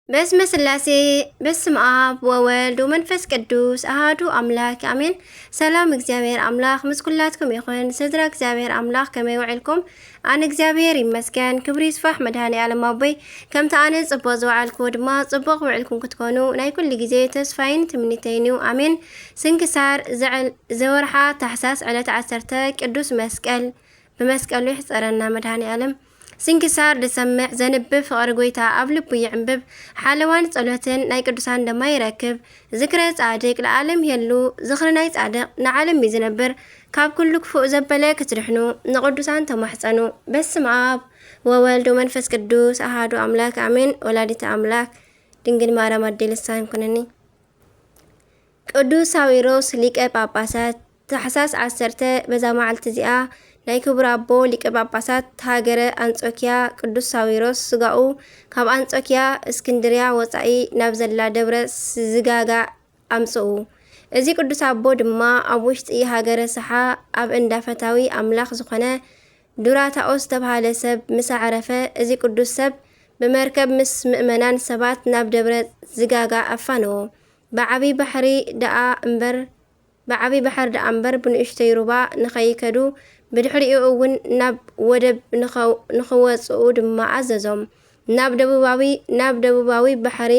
በስመ ስላሴ፣ በስመ ኣብ ወወልድ ወመንፈስ ቅዱስ ኣሃዱ ኣምላክ ኣሜን። ሰላም እግዚኣብሔር ኣምላክ ምስ ኩላትኩም ይኹን። ስድራ እግዚኣብሔር ኣምላክ ከመይ ውዕልኩም? ኣነ እግዚኣብሔር ይመስገን፣ ክብሪ ይስፋሕ መድኃኔ ዓለም ኣቦይ። ከምቲ ኣነ ጽቡቕ ዝወዓልክዎ ድማ ጽቡቕ ውዕልኩም ክትኮኑ ናይ ኩሉ ግዜ ተስፋይን ትምኒተይን እዩ። ኣሜን። ስንክሳር ዘዕል-፣ ዘወርሓ ታሕሳስ ዕለት ዓሰርተ ቅዱስ መስቀል። ብመስቀሉ ይሕጸረና መድኃኔ ዓለም። ስንክሳር ዝሰምዕ ዘንብብ ፍቕሪ ጎይታ ኣብ ልቡ ይዕንብብ። ሓለዋን ጸሎትን ናይ ቅዱሳን ድማ ይረክብ። ዝክረ ጻድቅ ለዓለም ይሄሉ። ዝኽሪ ናይ ጻድቅ ንዓለም እዩ ዝነብር። ካብ ኩሉ ክፉእ ዘበለ ክትድሕኑ ንቅዱሳን ተማሕጸኑ። በስመ ኣብ ወወልድ ወመንፈስ ቅዱስ ኣሃዱ ኣምላክ ኣሜን። ወላዲተ ኣምላክ ድንግል ማርያም ኣዴ ልሳን ኩነኒ። ቅዱስ ሳዊሮስ ሊቀ ጳጳሳት። ታሕሳስ ዓሰርተ በዛ መዓልቲ እዚኣ ናይ ክቡር ኣቦ ሊቀ ጳጳሳት ሃገረ ኣንጾኪያ ቅዱስ ሳዊሮስ ስጋኡ ካብ ኣንጾኪያ እስክንድርያ ወጻኢ ናብ ዘላ ደብረ ዝጋጋ ኣምጽኡ። እዚ ቅዱስ ኣቦ ድማ ኣብ ውሽጢ ሃገረ ሰሓ ኣብ እንዳ ፈታዊ ኣምላኽ ዝኾነ ዱራታኦስ ዝተብሃለ ሰብ ምስ ኣዕረፈ፣ እዚ ቅዱስ ሰብ ብመርከብ ምስ ምእመናን ሰባት ናብ ደብረ ዝጋጋ ኣፋነዎ። ብዓቢ ባሕሪ ደኣ እምበር፣ ብዓቢ ባሕሪ ደኣ እምበር ብንእሽቶይ ሩባ ንኸይከዱ፣ ብድሕሪኡ እውን ናብ ወደብ ንኸ-፣ ንኽወጽኡ ድማ ኣዘዞም። ናብ ደቡባዊ፣ ናብ ደቡባዊ ባሕሪ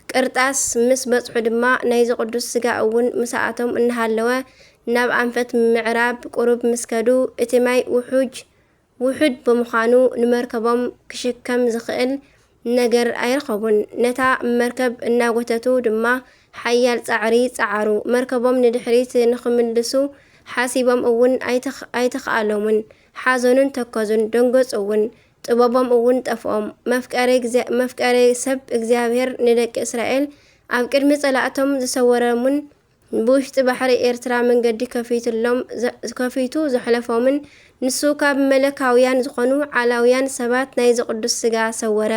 ቅርጣስ ምስ በጽሑ ድማ፣ ናይዚ ቅዱስ ስጋ እውን ምሳኣቶም እናሃለወ፣ ናብ ኣንፈት ምዕራብ ቁሩብ ምስ ከዱ፣ እቲ ማይ ውሑጅ ውሑድ ብምዃኑ፣ ንመርከቦም ክሽከም ዝኽእል ነገር ኣይረኸቡን። ነታ መርከብ እናጎተቱ ድማ ሓያል ጻዕሪ ጸዓሩ። መርከቦም ንድሕሪት ንኽምልሱ ሓሲቦም እውን ኣይተኽ-፣ ኣይተኽኣሎምን። ሓዘኑን ተከዙን፣ ደንገጹ እውን። ጥበቦም እውን ጠፍኦም። መፍቀሪ ግዜ-፣ መፍቀሪ ሰብ እግዚኣብሔር ንደቂ እስራኤል ኣብ ቅድሚ ጸላእቶም ዝሰወረሙን ብውሽጢ ባሕሪ ኤርትራ መንገዲ ከፊቱሎም ዘ-፣ ከፊቱ ዘሕለፎምን፣ ንሱ ካብ መለካውያን ዝኾኑ ዓላውያን ሰባት ናይዚ ቅዱስ ስጋ ሰወረ።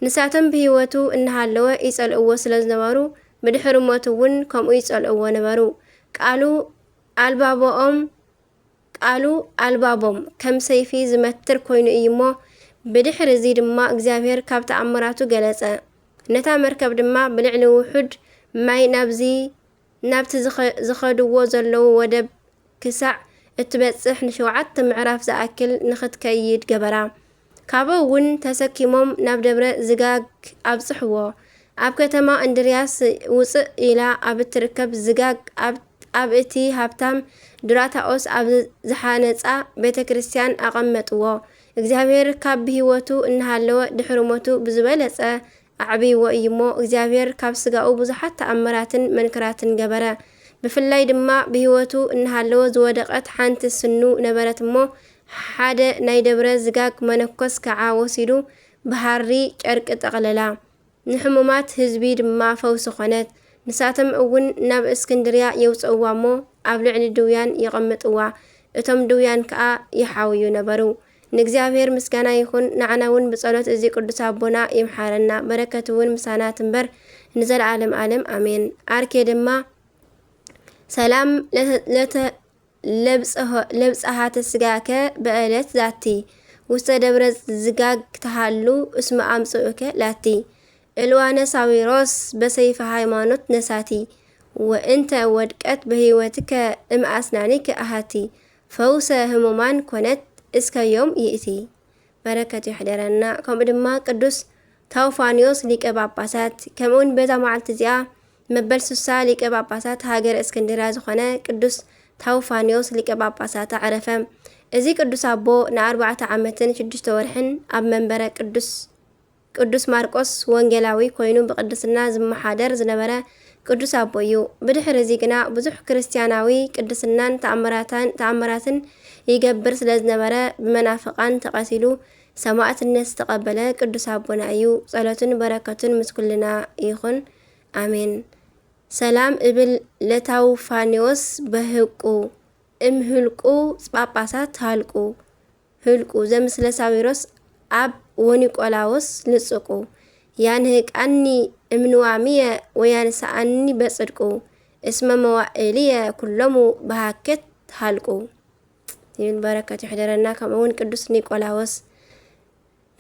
ንሳቶም ብህይወቱ እናሃለወ ይጸልእዎ ስለ ዝነበሩ፣ ብድሕሪ ሞቱ እውን ከምኡ ይጸልእዎ ነበሩ። ቃሉ ኣልባቦኦም፣ ቃሉ ኣልባቦም ከም ሰይፊ ዝመትር ኮይኑ እዩ እሞ፣ ብድሕሪ እዚ ድማ እግዚኣብሔር ካብ ተኣምራቱ ገለጸ። ነታ መርከብ ድማ ብልዕሊ ውሑድ ማይ ናብዚ፣ ናብቲ ዝኸ-፣ ዝኸድዎ ዘለዉ ወደብ ክሳዕ እትበጽሕ ንሸውዓተ ምዕራፍ ዝኣክል ንኽትከይድ ገበራ። ካብኡ እውን ተሰኪሞም ናብ ደብረ ዝጋግ ኣብጽሕዎ። ኣብ ከተማ እንድርያስ ውጽእ ኢላ ኣብ እትርከብ ዝጋግ ኣብ፣ ኣብ እቲ ሃብታም ዱራታኦስ ኣብ ዝሓነጻ ቤተ ክርስቲያን ኣቐመጥዎ። እግዚኣብሔር ካብ ብህይወቱ እናሃለወ ድሕሪ ሞቱ ብዝበለጸ ኣዕብይዎ እዩ እሞ፣ እግዚኣብሔር ካብ ስጋኡ ብዙሓት ተኣምራትን መንክራትን ገበረ። ብፍላይ ድማ ብህይወቱ እናሃለወ ዝወደቐት ሓንቲ ስኑ ነበረት እሞ፣ ሓደ ናይ ደብረ ዝጋግ መነኮስ ከዓ ወሲዱ ብሃሪ ጨርቂ ጠቕለላ። ንሕሙማት ህዝቢ ድማ ፈውሲ ኾነት። ንሳቶም እውን ናብ እስክንድርያ የውፅእዋ እሞ፣ ኣብ ልዕሊ ድውያን የቐምጥዋ። እቶም ድውያን ከዓ ይሓውዩ ነበሩ። ንእግዚኣብሔር ምስጋና ይኹን፣ ንዓና እውን ብጸሎት እዚ ቅዱስ ኣቦና ይምሓረና፣ በረከቱ እውን ምሳና ትንበር ንዘለዓለም ዓለም ኣሜን። ኣርኬ ድማ፣ ሰላም ለተ-፣ ለተ-፣ ለብጽሆ-፣ ለብጽሃተ ስጋከ በዕለት ዛቲ፣ ውስተ ደብረ ዝጋግ ተሃሉ እስመ ኣምጽኡከ ላቲ። እልዋነ ሳዊሮስ በሰይፈ ሃይማኖት ነሳቲ፣ ወእንተ ወድቀት በህይወትከ እምኣስናኒከ ኣሃቲ፣ ፈውሰ ህሙማን ኮነት እስከ ዮም ይእቲ። በረከቱ ይሕደረና። ከምኡ ድማ ቅዱስ ታውፋንዮስ ሊቀ ጳጳሳት፣ ከምኡውን በዛ መዓልቲ እዚኣ መበል ስሳ ሊቀ ጳጳሳት ሃገረ እስክንድርያ ዝኾነ ቅዱስ ታውፋንዮስ ሊቀ ጳጳሳት ኣዕረፈ። እዚ ቅዱስ ኣቦ ንኣርባዕተ ዓመትን ሽዱሽተ ወርሕን ኣብ መንበረ ቅዱስ፣ ቅዱስ ማርቆስ ወንጌላዊ ኮይኑ ብቅድስና ዝመሓደር ዝነበረ ቅዱስ ኣቦ እዩ። ብድሕሪ እዚ ግና ብዙሕ ክርስትያናዊ ቅድስናን ተኣምራታን፣ ተኣምራትን ይገብር ስለ ዝነበረ ብመናፍቃን ተቐቲሉ ሰማዕትነት ዝተቐበለ ቅዱስ ኣቦና እዩ። ጸሎቱን በረከቱን ምስ ኩልና ይኹን። ኣሜን። ሰላም እብል ለታውፋኒዎስ በህቁ እምህልቁ ጳጳሳት ሃልቁ ህልቁ ዘምስለ ሳዊሮስ ኣብ ወኒቆላዎስ ልጽቁ ያንህቃኒ እምንዋምየ ወያንስኣኒ በጽድቁ እስመ መዋዕልየ ኩሎሙ ብሃኬት ሃልቁ ይብል። በረከቱ ይሕደረና። ከምኡ እውን ቅዱስ ኒቆላዎስ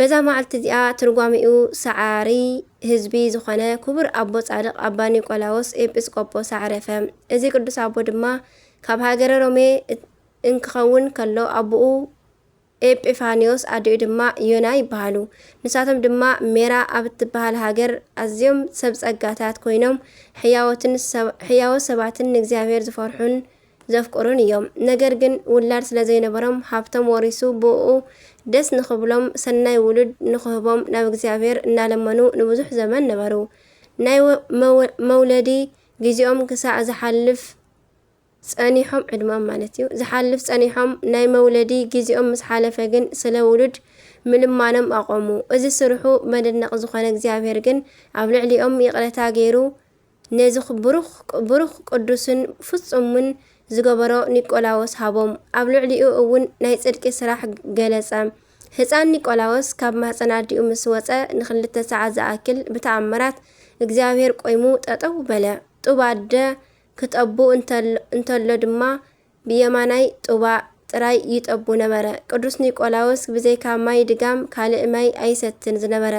በዛ መዓልቲ እዚኣ ትርጓሜኡ ሰዓሪ ህዝቢ ዝኾነ ክቡር ኣቦ ጻድቕ ኣባ ኒቆላዎስ ኤጲስቆጶስ ኣዕረፈ። እዚ ቅዱስ ኣቦ ድማ ካብ ሃገረ ሮሜ እንክኸውን ከሎ ኣቦኡ ኤጲፋንዮስ ኣዲኡ ድማ ዮና ይበሃሉ። ንሳቶም ድማ ሜራ ኣብ እትበሃል ሃገር ኣዝዮም ሰብ ጸጋታት ኮይኖም ሕያዎትን ሰብ-፣ ሕያዎት ሰባትን ንእግዚኣብሔር ዝፈርሑን ዘፍቅሩን እዮም። ነገር ግን ውላድ ስለ ዘይነበሮም ሃብቶም ወሪሱ ብእኡ ደስ ንኽብሎም ሰናይ ውሉድ ንኽህቦም ናብ እግዚኣብሔር እናለመኑ ንብዙሕ ዘመን ነበሩ። ናይ ወ-፣ መወ-፣ መውለዲ ግዜኦም ክሳዕ ዝሓልፍ ጸኒሖም፣ ዕድመኦም ማለት እዩ፣ ዝሓልፍ ጸኒሖም፣ ናይ መውለዲ ግዜኦም ምስ ሓለፈ ግን ስለ ውሉድ ምልማኖም ኣቖሙ። እዚ ስርሑ መደነቕ ዝኾነ እግዚኣብሔር ግን ኣብ ልዕሊኦም ይቕረታ ገይሩ ነዚ ብሩኽ፣ ብሩኽ ቅዱስን ፍጹምን ዝገበሮ ኒቆላዎስ ሃቦም። ኣብ ልዕሊኡ እውን ናይ ጽድቂ ስራሕ ገለጸ። ህጻን ኒቆላዎስ ካብ ማህጸን ኣዲኡ ምስ ወጸ ንኽልተ ሰዓት ዝኣክል ብተኣምራት እግዚኣብሔር ቆይሙ ጠጠው በለ። ጡብ ኣደ ክጠቡ እንተል-፣ እንተሎ ድማ ብየማናይ ጡባ ጥራይ ይጠቡ ነበረ። ቅዱስ ኒቆላዎስ ብዘይካ ማይ ድጋም ካልእ ማይ ኣይሰትን ዝነበረ።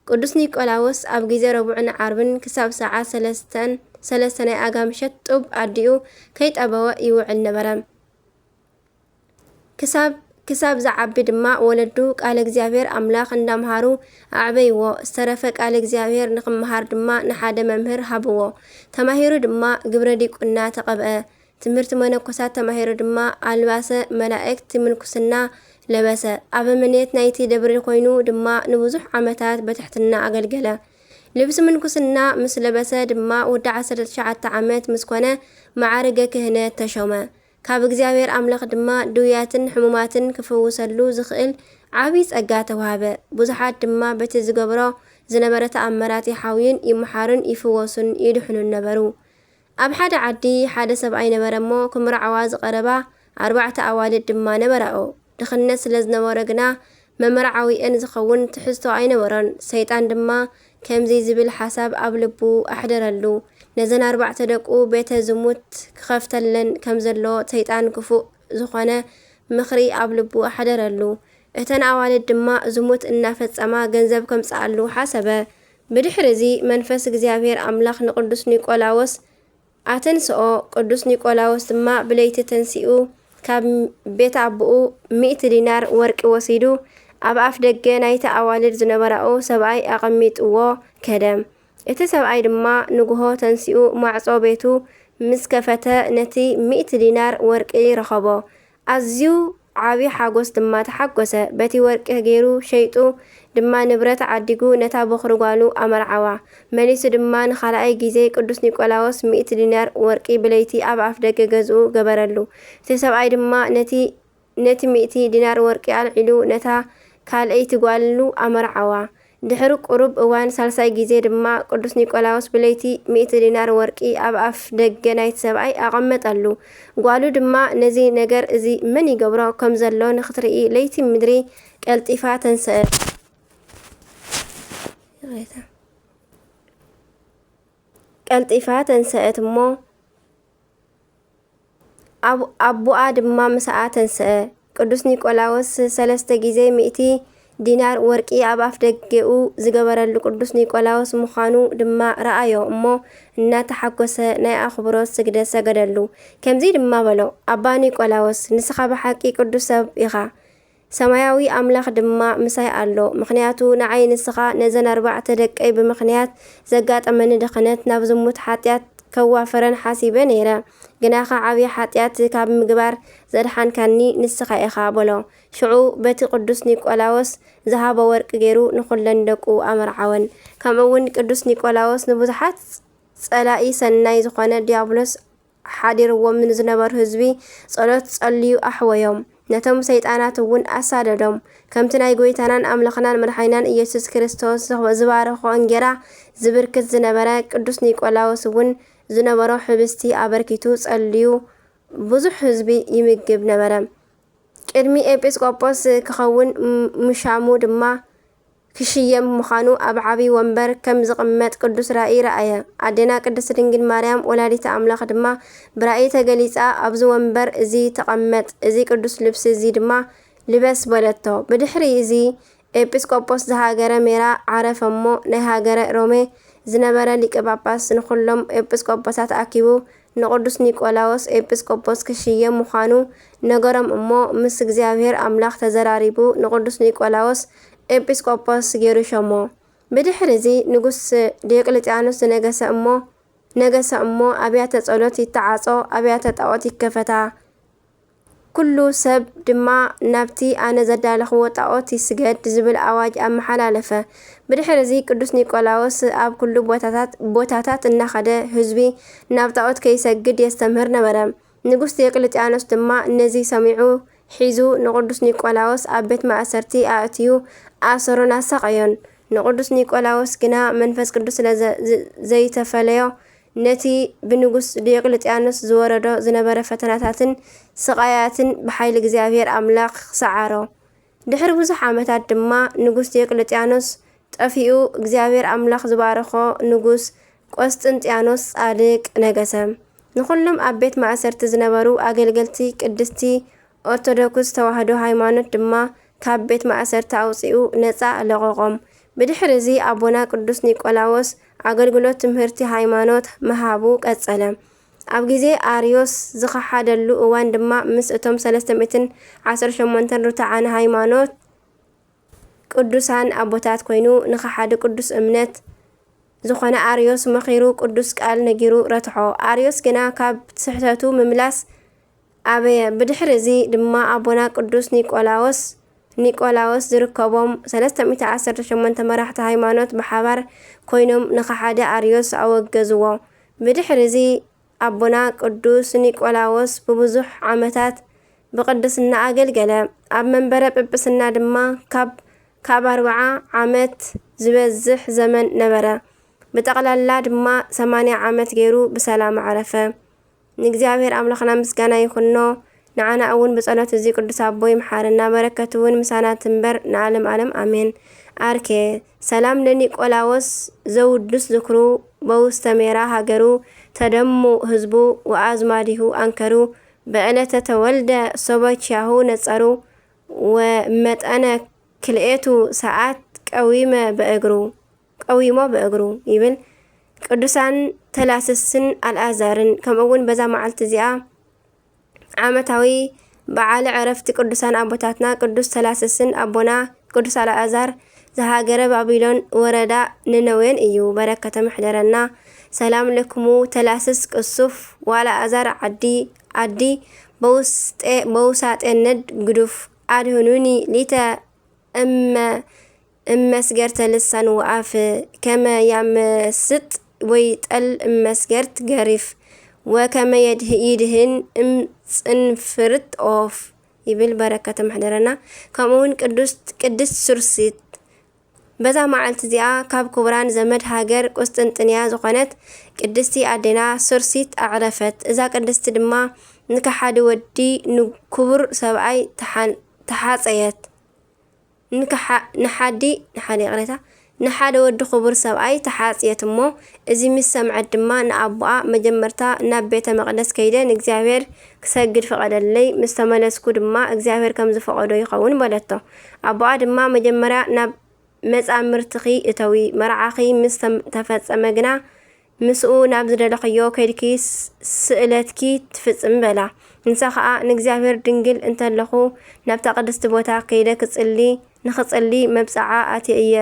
ቅዱስ ኒቆላዎስ ኣብ ግዜ ረቡዕን ዓርብን ክሳብ ሰዓት ሰለስተን፣ ሰለስተ ናይ ኣጋ ምሸት ጡብ ኣዲኡ ከይጠበወ ይውዕል ነበረ። ክሳብ፣ ክሳብ ዝዓቢ ድማ ወለዱ ቃለ እግዚኣብሔር ኣምላኽ እንዳምሃሩ ኣዕበይዎ። ዝተረፈ ቃለ እግዚኣብሔር ንኽምሃር ድማ ንሓደ መምህር ሃብዎ። ተማሂሩ ድማ ግብረ ዲቁና ተቐብአ። ትምህርቲ መነኮሳት ተማሂሩ ድማ ኣልባሰ መላእክት ምንኩስና ለበሰ። ኣበምኔት ናይቲ ደብሪ ኮይኑ ድማ ንብዙሕ ዓመታት በትሕትና ኣገልገለ። ልብሲ ምንኩስና ምስ ለበሰ ድማ ወዲ ዓሰርተ ትሽዓተ ዓመት ምስ ኮነ መዓርገ ክህነት ተሾመ። ካብ እግዚኣብሔር ኣምላኽ ድማ ድውያትን ሕሙማትን ክፍውሰሉ ዝኽእል ዓብዪ ጸጋ ተዋህበ። ብዙሓት ድማ በቲ ዝገብሮ ዝነበረ ተኣምራት ይሓውዩን ይምሓሩን ይፍወሱን ይድሕኑን ነበሩ። ኣብ ሓደ ዓዲ ሓደ ሰብኣይ ነበረ እሞ ክምርዓዋ ዝቐረባ ኣርባዕተ ኣዋልድ ድማ ነበራኦ። ድኽነት ስለ ዝነበሮ ግና መመርዓዊአን ዝኸውን ትሕዝቶ ኣይነበሮን። ሰይጣን ድማ ከምዚ ዝብል ሓሳብ ኣብ ልቡ ኣሕደረሉ። ነዘን ኣርባዕተ ደቁ ቤተ ዝሙት ክኸፍተለን ከም ዘሎ ሰይጣን ክፉእ ዝኾነ ምኽሪ ኣብ ልቡ ኣሕደረሉ። እተን ኣዋልድ ድማ ዝሙት እናፈጸማ ገንዘብ ከምጽኣሉ ሓሰበ። ብድሕሪ እዚ መንፈስ እግዚኣብሔር ኣምላኽ ንቅዱስ ኒቆላዎስ ኣተንስኦ። ቅዱስ ኒቆላዎስ ድማ ብለይቲ ተንሲኡ ካብ ቤት ኣቦኡ ሚእቲ ዲናር ወርቂ ወሲዱ ኣብ ኣፍ ደገ ናይቲ ኣዋልድ ዝነበራኡ ሰብኣይ ኣቐሚጥዎ ከደ። እቲ ሰብኣይ ድማ ንግሆ ተንሲኡ ማዕጾ ቤቱ ምስ ከፈተ ነቲ ሚእቲ ዲናር ወርቂ ረኸቦ። ኣዝዩ ዓቢ ሓጎስ ድማ ተሓጎሰ። በቲ ወርቂ ገይሩ ሸይጡ ድማ ንብረት ዓዲጉ ነታ በኹሪ ጓሉ ኣመርዓዋ። መሊሱ ድማ ንኻልኣይ ግዜ ቅዱስ ኒቆላዎስ ሚእቲ ዲናር ወርቂ ብለይቲ ኣብ ኣፍ ደገ ገዝኡ ገበረሉ። እቲ ሰብኣይ ድማ ነቲ፣ ነቲ ሚእቲ ዲናር ወርቂ ኣልዒሉ ነታ ካልኣይቲ ጓሉ ኣመርዓዋ። ድሕሪ ቁሩብ እዋን ሳልሳይ ግዜ ድማ ቅዱስ ኒቆላዎስ ብለይቲ ሚእቲ ዲናር ወርቂ ኣብ ኣፍ ደገ ናይቲ ሰብኣይ ኣቐመጠሉ። ጓሉ ድማ ነዚ ነገር እዚ መን ይገብሮ ከም ዘሎ ንኽትርኢ ለይቲ ምድሪ ቀልጢፋ ተንሰአት። ይቕሬታ። ቀልጢፋ ተንሰአት እሞ ኣብ-፣ ኣቦኣ ድማ ምሳኣ ተንስአ። ቅዱስ ኒቆላዎስ ሰለስተ ግዜ ሚእቲ ዲናር ወርቂ ኣብ ኣፍ ደገኡ ዝገበረሉ ቅዱስ ኒቆላዎስ ምዃኑ ድማ ረኣዮ እሞ እናተሓጎሰ ናይ ኣኽብሮት ስግደት ሰገደሉ። ከምዚ ድማ በሎ፣ ኣባ ኒቆላዎስ፣ ንስኻ ብሓቂ ቅዱስ ሰብ ኢኻ። ሰማያዊ ኣምላኽ ድማ ምሳይ ኣሎ። ምኽንያቱ ንዓይ ንስኻ ነዘን ኣርባዕተ ደቀይ ብምኽንያት ዘጋጠመኒ ድኽነት ናብ ዝሙት ሓጢኣት ከዋፍረን ሓሲበ ነይረ። ግናኸ ዓብዪ ሓጢኣት ካብ ምግባር ዘድሓንካኒ ንስኻ ኢኻ በሎ። ሽዑ በቲ ቅዱስ ኒቆላዎስ ዝሃቦ ወርቂ ገይሩ ንኹለን ደቁ ኣመርዓወን። ከምኡ እውን ቅዱስ ኒቆላዎስ ንብዙሓት ጸላኢ ሰናይ ዝኾነ ዲያብሎስ ሓዲርዎም ንዝነበሩ ህዝቢ ጸሎት ጸልዩ ኣሕወዮም። ነቶም ሰይጣናት እውን ኣሳደዶም። ከምቲ ናይ ጎይታናን ኣምላኽናን መድሓኒናን ኢየሱስ ክርስቶስ ዝባረኾ እንጌራ ዝብርክት ዝነበረ ቅዱስ ኒቆላዎስ እውን ዝነበሮ ሕብስቲ ኣበርኪቱ ጸልዩ ብዙሕ ህዝቢ ይምግብ ነበረ። ቅድሚ ኤጲስቆጶስ ክኸውን ም-፣ ምሻሙ ድማ ክሽየም ምዃኑ ኣብ ዓቢ ወንበር ከም ዝቕመጥ ቅዱስ ራእይ ረኣየ። ኣዴና ቅድስት ድንግል ማርያም ወላዲተ ኣምላኽ ድማ ብራእይ ተገሊጻ፣ "ኣብዚ ወንበር እዚ ተቐመጥ፣ እዚ ቅዱስ ልብሲ እዚ ድማ ልበስ" በለቶ። ብድሕሪ እዚ ኤጲስቆጶስ ዝሃገረ ሜራ ዓረፈ እሞ፣ ናይ ሃገረ ሮሜ ዝነበረ ሊቀ ጳጳስ ንኹሎም ኤጲስቆጶሳት ኣኪቡ፣ ንቅዱስ ኒቆላዎስ ኤጲስቆጶስ ክሽየም ምዃኑ ነገሮም እሞ፣ ምስ እግዚኣብሔር ኣምላኽ ተዘራሪቡ፣ ንቅዱስ ኒቆላዎስ ኤጲስቆጶስ ገይሩ ሾሞ። ብድሕሪ እዚ ንጉስ ዲዮቅልጥያኖስ ዝነገሰ እሞ፣ ነገሰ እሞ፣ ኣብያተ ጸሎት ይተዓጾ፣ ኣብያተ ጣዖት ይከፈታ። ኩሉ ሰብ ድማ ናብቲ ኣነ ዘዳለኽዎ ጣዖት ይስገድ ዝብል ኣዋጅ ኣመሓላለፈ። ብድሕሪ እዚ ቅዱስ ኒቆላዎስ ኣብ ኩሉ ቦታታት፣ ቦታታት እናኸደ ህዝቢ ናብ ጣዖት ከይሰግድ የስተምህር ነበረ። ንጉስ ዲዮቅልጥያኖስ ድማ ነዚ ሰሚዑ ሒዙ ንቅዱስ ኒቆላዎስ ኣብ ቤት ማእሰርቲ ኣእትዩ ኣሰሮን ኣሳቐዮን። ንቅዱስ ኒቆላዎስ ግና መንፈስ ቅዱስ ስለ ዘ-፣ ዘ-፣ ዘይተፈለዮ፣ ነቲ ብንጉስ ዲዮቅልጥያኖስ ዝወረዶ ዝነበረ ፈተናታትን ስቓያትን ብሓይሊ እግዚኣብሔር ኣምላኽ ሰዓሮ። ድሕሪ ብዙሕ ዓመታት ድማ ንጉስ ዲዮቅልጥያኖስ ጠፊኡ እግዚኣብሔር ኣምላኽ ዝባረኾ ንጉስ ቆስጥንጥያኖስ ጻድቅ ነገሰ። ንኹሎም ኣብ ቤት ማእሰርቲ ዝነበሩ ኣገልገልቲ ቅድስቲ ኦርቶዶክስ ተዋህዶ ሃይማኖት ድማ ካብ ቤት ማእሰርቲ ኣውጺኡ ነጻ ለቐቖም። ብድሕሪ እዚ ኣቦና ቅዱስ ኒቆላዎስ ኣገልግሎት ትምህርቲ ሃይማኖት ምሃቡ ቀጸለ። ኣብ ግዜ ኣርዮስ ዝኸሓደሉ እዋን ድማ ምስ እቶም ሰለስተ ሚእትን ዓሰርተ ሸሞንተን ርቱዓነ ሃይማኖት ቅዱሳን ኣቦታት ኮይኑ፣ ንኸሓዲ ቅዱስ እምነት ዝኾነ ኣርዮስ መኺሩ፣ ቅዱስ ቃል ነጊሩ ረትሖ። ኣርዮስ ግና ካብ ስሕተቱ ምምላስ ኣበየ። ብድሕሪ እዚ ድማ ኣቦና ቅዱስ ኒቆላዎስ፣ ኒቆላዎስ ዝርከቦም ሰለስተ ሚእቲ ዓሰርተ ሸሞንተ መራሕቲ ሃይማኖት ብሓባር ኮይኖም ንኸሓዲ ኣርዮስ ኣወገዝዎ። ብድሕሪ እዚ ኣቦና ቅዱስ ኒቆላዎስ ብብዙሕ ዓመታት ብቅድስና ኣገልገለ። ኣብ መንበረ ጵጵስና ድማ ካብ፣ ካብ ኣርብዓ ዓመት ዝበዝሕ ዘመን ነበረ። ብጠቕላላ ድማ ሰማንያ ዓመት ገይሩ ብሰላም ዓረፈ። ንእግዚኣብሔር ኣምላኽና ምስጋና ይኹኖ። ንዓና እውን ብጸሎት እዚ ቅዱስ ኣቦ ይምሓረና፣ በረከቱ እውን ምሳና ትንበር ንዓለም ዓለም ኣሜን። ኣርኬ ሰላም ለኒቆላዎስ ዘውዱስ ዝክሩ በውስተ ሜራ ሃገሩ ተደሙ ህዝቡ ወአዝማዲሁ አንከሩ በዕለተ ተወልደ ሶበኪያሁ ነጸሩ ወመጠነ ክልኤቱ ሰዓት ቀዊመ በእግሩ፣ ቀዊሞ በእግሩ ይብል። ቅዱሳን ተላስስን ኣልኣዛርን ከምኡ እውን በዛ መዓልቲ እዚኣ ዓመታዊ በዓለ ዕረፍቲ ቅዱሳን ኣቦታትና ቅዱስ ተላስስን ኣቦና ቅዱስ ኣልኣዛር ዘሃገረ ባቢሎን ወረዳ ነነዌን እዩ። በረከቶም ይሕደረና። ሰላም ለክሙ ተላስስ ቅሱፍ ወኣልኣዛር ዓዲ ዓዲ በውስጤ-፣ በውሳጤ ነድ ግዱፍ ኣድህኑኒ ሊተ እመ እመስገርተ ልሳን ወኣፍ ከመ ያመስጥ ወይ ጠል እመስገርት ገሪፍ ወከመ የድህ-፣ ይድህን እምጽንፍርት ኦፍ ይብል። በረከተ መሕደረና። ከምኡ እውን ቅዱስ፣ ቅድስት ሱርሲት በዛ መዓልቲ እዚኣ ካብ ክቡራን ዘመድ ሃገር ቁስጥንጥንያ ዝኾነት ቅድስቲ ኣዴና ሱርሲት ኣዕረፈት። እዛ ቅድስቲ ድማ ንከሓዲ ወዲ ንክቡር ሰብኣይ ተሓ-፣ ተሓጸየት። ንከሓ-፣ ንሓዲ፣ ንሓዲ፣ ይቕሬታ፣ ንሓደ ወዲ ክቡር ሰብኣይ ተሓጽየት እሞ፣ እዚ ምስ ሰምዐት ድማ ንኣቦኣ መጀመርታ ናብ ቤተ መቕደስ ከይደ ንእግዚኣብሔር ክሰግድ ፍቐደለይ፣ ምስ ተመለስኩ ድማ እግዚኣብሔር ከም ዝፈቐዶ ይኸውን በለቶ። ኣቦኣ ድማ መጀመርያ ናብ መጻምርትኺ እተዊ፣ መርዓኺ ምስ ተም-፣ ተፈጸመ ግና ምስኡ ናብ ዝደለኽዮ ከይድኪ ስ-፣ ስእለትኪ ትፍጽሚ በላ። ንሳ ኸኣ ንእግዚኣብሔር ድንግል እንተለኹ ናብታ ቅድስቲ ቦታ ከይደ ክጽሊ፣ ንኽጽሊ መብጽዓ ኣትየ እየ።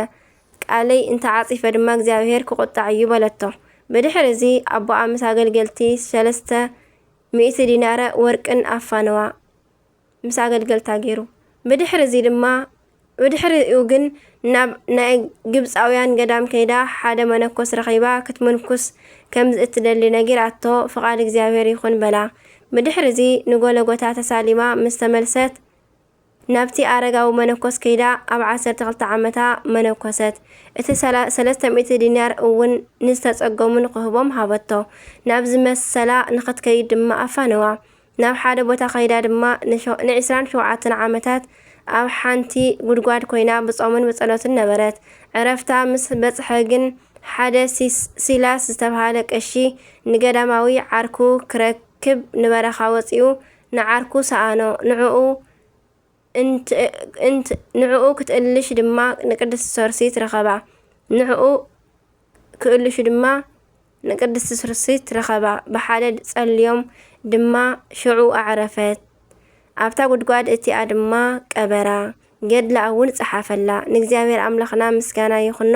ቃለይ እንተ ዓጺፈ ድማ እግዚኣብሔር ክቑጣዕ እዩ በለቶ። ብድሕሪ እዚ ኣቦኣ ምስ ኣገልገልቲ ሰለስተ ሚእቲ ዲናረ ወርቅን ኣፋነዋ። ምስ ኣገልገልታ ገይሩ። ብድሕሪ እዚ ድማ፣ ብድሕሪኡ ግን ናብ ናይ ግብጻውያን ገዳም ከይዳ ሓደ መነኮስ ረኺባ ክትምንኩስ ከም እትደሊ ነጊራቶ፣ ፍቓድ እግዚኣብሔር ይኹን በላ። ብድሕሪ እዚ ንጎለጎታ ተሳሊማ ምስ ተመልሰት፣ ናብቲ ኣረጋዊ መነኮስ ከይዳ ኣብ ዓሰርተ ክልተ ዓመታ መነኮሰት። እቲ ሰላ-፣ ሰለስተ ሚእቲ ዲናር እውን ንዝተጸገሙ ንኽህቦም ሃበቶ። ናብ ዝመሰላ ንኽትከይድ ድማ ኣፋነዋ። ናብ ሓደ ቦታ ከይዳ ድማ ንሸ-፣ ንዒስራን ሸውዓተን ዓመታት ኣብ ሓንቲ ጉድጓድ ኮይና ብጾምን ብጸሎትን ነበረት። ዕረፍታ ምስ በጽሐ ግን ሓደ ሲስ-፣ ሲላስ ዝተብሃለ ቀሺ ንገዳማዊ ዓርኩ ክረክብ ንበረኻ ወጺኡ ንዓርኩ ሰኣኖ። ንዕኡ እንት-፣ እንት-፣ ንዕኡ ክትእልሽ ድማ ንቅድስቲ ሰርሲት ረኸባ። ንዕኡ ክእልሹ ድማ ንቅድስቲ ሰርሲት ረኸባ። ብሓደ ጸልዮም ድማ ሽዑ ኣዕረፈት። ኣብታ ጉድጓድ እቲኣ ድማ ቀበራ። ገድላ እውን ጸሓፈላ። ንእግዚኣብሔር ኣምላኽና ምስጋና ይኹኖ።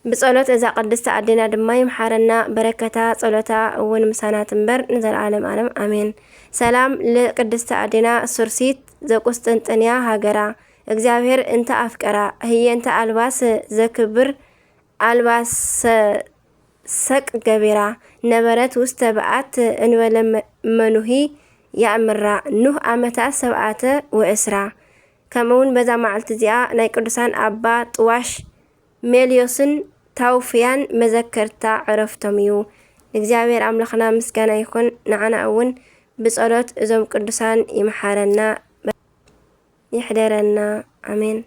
ብጸሎት እዛ ቅድስቲ ኣዴና ድማ ይምሓረና። በረከታ ጸሎታ እውን ምሳና ትንበር ንዘለዓለም ዓለም ኣሜን። ሰላም ለቅድስቲ ኣዴና ሱርሲት ዘቁስጥንጥንያ ሃገራ። እግዚኣብሔር እንተ ኣፍቀራ ህየንተ ኣልባስ ዘክብር ኣልባሰ ሰቅ ገቢራ ነበረት ውስተ በዓት እንበለ መ-፣ መኑሂ ያእምራ ኑህ ዓመታ ሰብዓተ ወእስራ። ከምኡውን በዛ መዓልቲ እዚኣ ናይ ቅዱሳን ኣባ ጥዋሽ ሜልዮስን ታውፍያን መዘከርታ ዕረፍቶም እዩ። ንእግዚኣብሔር ኣምላኽና ምስጋና ይኹን። ንዓና እውን ብጸሎት እዞም ቅዱሳን ይምሓረና፣ ይሕደረና። ኣሜን።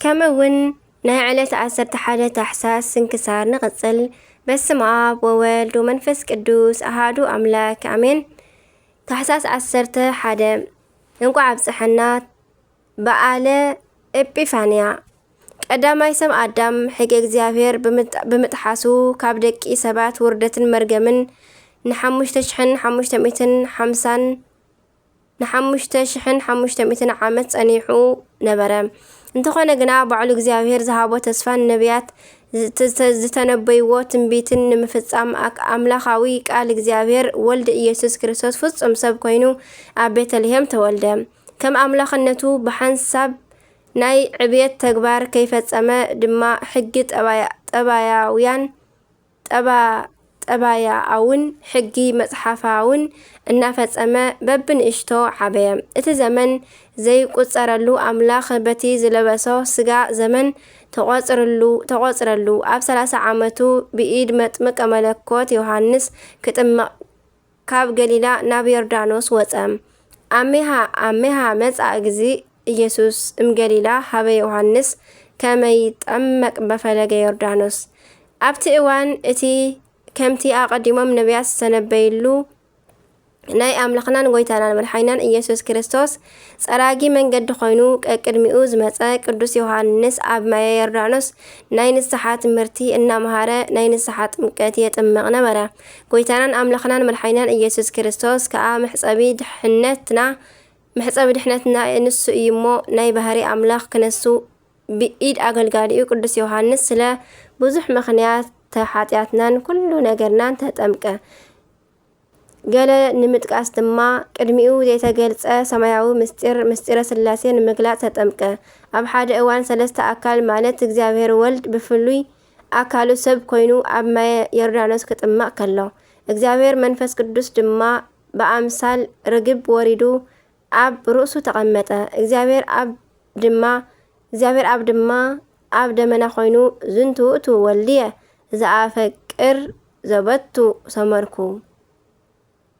ከምኡ እውን ናይ ዕለት ዓሰርተ ሓደ ታሕሳስ ስንክሳር ንቕጽል። በስመ ኣብ ወወልድ ወመንፈስ ቅዱስ ኣሃዱ ኣምላክ ኣሜን። ታሕሳስ ዓሰርተ ሓደ እንቋዕ ኣብጽሐና። በዓለ ኤጲፋንያ። ቀዳማይ ሰብ ኣዳም ሕገ እግዚኣብሔር ብምጥ-፣ ብምጥሓሱ ካብ ደቂ ሰባት ውርደትን መርገምን ንሓሙሽተ ሽሕን ሓሙሽተ ሚእትን ሓምሳን ንሓሙሽተ ሽሕን ሓሙሽተ ሚእትን ዓመት ጸኒሑ ነበረ። እንተኾነ ግና ባዕሉ እግዚኣብሔር ዝሃቦ ተስፋን ነቢያት ዝተ-፣ ዝተነበይዎ ትንቢትን ንምፍጻም ኣክ-፣ ኣምላኻዊ ቃል እግዚኣብሔር ወልድ ኢየሱስ ክርስቶስ ፍጹም ሰብ ኮይኑ ኣብ ቤተልሔም ተወልደ። ከም ኣምላኽነቱ ብሓንሳብ ናይ ዕብየት ተግባር ከይፈጸመ ድማ ሕጊ ጠባያ-፣ ጠባያውያን ጠባ-፣ ጠባያኣውን ሕጊ መጽሓፋውን እናፈጸመ በብንእሽቶ ዓበየ። እቲ ዘመን ዘይቁጸረሉ ኣምላኽ በቲ ዝለበሶ ስጋ ዘመን ተቖጽርሉ-፣ ተቖጽረሉ። ኣብ ሰላሳ ዓመቱ ብኢድ መጥምቀ መለኮት ዮሃንስ ክጥመቕ ካብ ገሊላ ናብ ዮርዳኖስ ወጸ። ኣሜሃ፣ ኣሜሃ መጽአ እግዚእ ኢየሱስ እምገሊላ ሀበ ዮሃንስ ከመ ይጠመቅ በፈለገ ዮርዳኖስ። ኣብቲ እዋን እቲ ከምቲ ኣቐዲሞም ነቢያት ዝተነበይሉ ናይ ኣምላኽናን ጎይታናን መድሓኒናን ኢየሱስ ክርስቶስ ጸራጊ መንገዲ ኮይኑ ቀቅድሚኡ ዝመጸ ቅዱስ ዮሃንስ ኣብ ማየ ዮርዳኖስ ናይ ንስሓ ትምህርቲ እናመሃረ ናይ ንስሓ ጥምቀት የጥምቕ ነበረ። ጎይታናን ኣምላኽናን መድሓኒናን ኢየሱስ ክርስቶስ ከኣ መሕጸቢ ድሕነትና፣ መሕጸቢ ድሕነትና ንሱ እዩ እሞ ናይ ባህሪ ኣምላኽ ክነሱ ብኢድ ኣገልጋሊኡ ቅዱስ ዮሃንስ ስለ ብዙሕ ምኽንያት ሓጢኣትናን ኩሉ ነገርናን ተጠምቀ። ገለ ንምጥቃስ ድማ ቅድሚኡ ዘይተገልጸ ሰማያዊ ምስጢር፣ ምስጢረ ስላሴ ንምግላጽ ተጠምቀ። ኣብ ሓደ እዋን ሰለስተ ኣካል ማለት እግዚኣብሔር ወልድ ብፍሉይ ኣካሉ ሰብ ኮይኑ ኣብ ማየ ዮርዳኖስ ክጥመቕ ከሎ እግዚኣብሔር መንፈስ ቅዱስ ድማ ብኣምሳል ርግብ ወሪዱ ኣብ ርእሱ ተቐመጠ። እግዚኣብሔር ኣብ ድማ፣ እግዚኣብሔር ኣብ ድማ ኣብ ደመና ኮይኑ ዝንቱ ውእቱ ወልድየ ዘኣፈቅር ዘበቱ ሰመርኩ።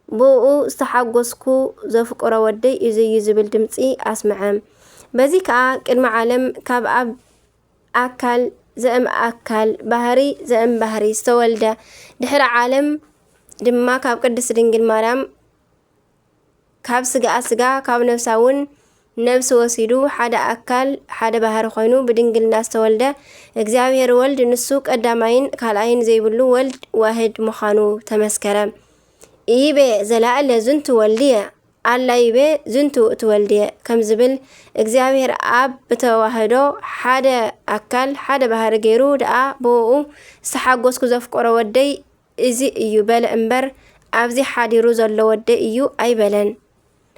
ብእኡ ዝተሓጎስኩ ዘፍቅሮ ወደይ እዚ እዩ ዝብል ድምፂ ኣስምዐ። በዚ ከዓ ቅድሚ ዓለም ካብ ኣብ ኣካል ዘእም ኣካል ባህሪ ዘእም ባህሪ ዝተወልደ ድሕሪ ዓለም ድማ ካብ ቅድስት ድንግል ማርያም ካብ ስጋኣ ስጋ ካብ ነፍሳ እውን ነብሲ ወሲዱ ሓደ ኣካል ሓደ ባህሪ ኮይኑ ብድንግልና ዝተወልደ እግዚኣብሔር ወልድ ንሱ ቀዳማይን ካልኣይን ዘይብሉ ወልድ ዋህድ ምዃኑ ተመስከረ። ኢይቤ ዘላእለ ዝንቱ ወልድየ ኣላይቤ ዝንቱ እቲ ወልድየ ከም ዝብል እግዚኣብሔር ኣብ ብተዋህዶ ሓደ ኣካል ሓደ ባህሪ ገይሩ ደኣ ብእኡ ዝተሓጎስኩ ዘፍቀሮ ወደይ እዚ እዩ በለ እምበር፣ ኣብዚ ሓዲሩ ዘሎ ወደይ እዩ ኣይበለን።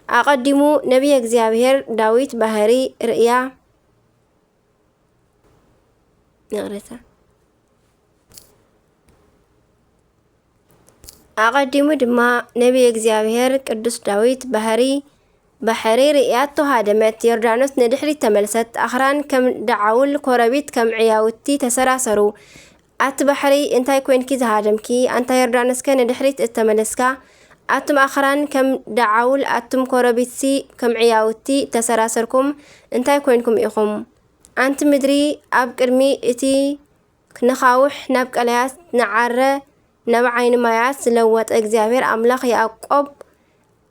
ኣቐዲሙ ነቢየ እግዚኣብሔር ዳዊት ባህሪ ርእያ፣ ይቕሬታ። ኣቐዲሙ ድማ ነቢየ እግዚኣብሔር ቅዱስ ዳዊት ባህሪ ባሕሪ ርእያቶ ሃደመት፣ ዮርዳኖስ ንድሕሪት ተመልሰት፣ ኣኽራን ከም ደዓውል፣ ኮረቢት ከም ዕያውቲ ተሰራሰሩ። ኣቲ ባሕሪ፣ እንታይ ኮይንኪ ዝሃደምኪ? ኣንታ ዮርዳኖስከ ንድሕሪት እተመለስካ? ኣቱም ኣኽራን ከም ደዓውል፣ ኣቱም ኮረቢትሲ ከም ዕያውቲ እተሰራሰርኩም እንታይ ኮይንኩም ኢኹም? ኣንቲ ምድሪ፣ ኣብ ቅድሚ እቲ ንኻውሕ ናብ ቀላያት ንዓረ ናብ ዓይኒ ማያት ዝለወጠ እግዚኣብሔር ኣምላኽ ያዕቆብ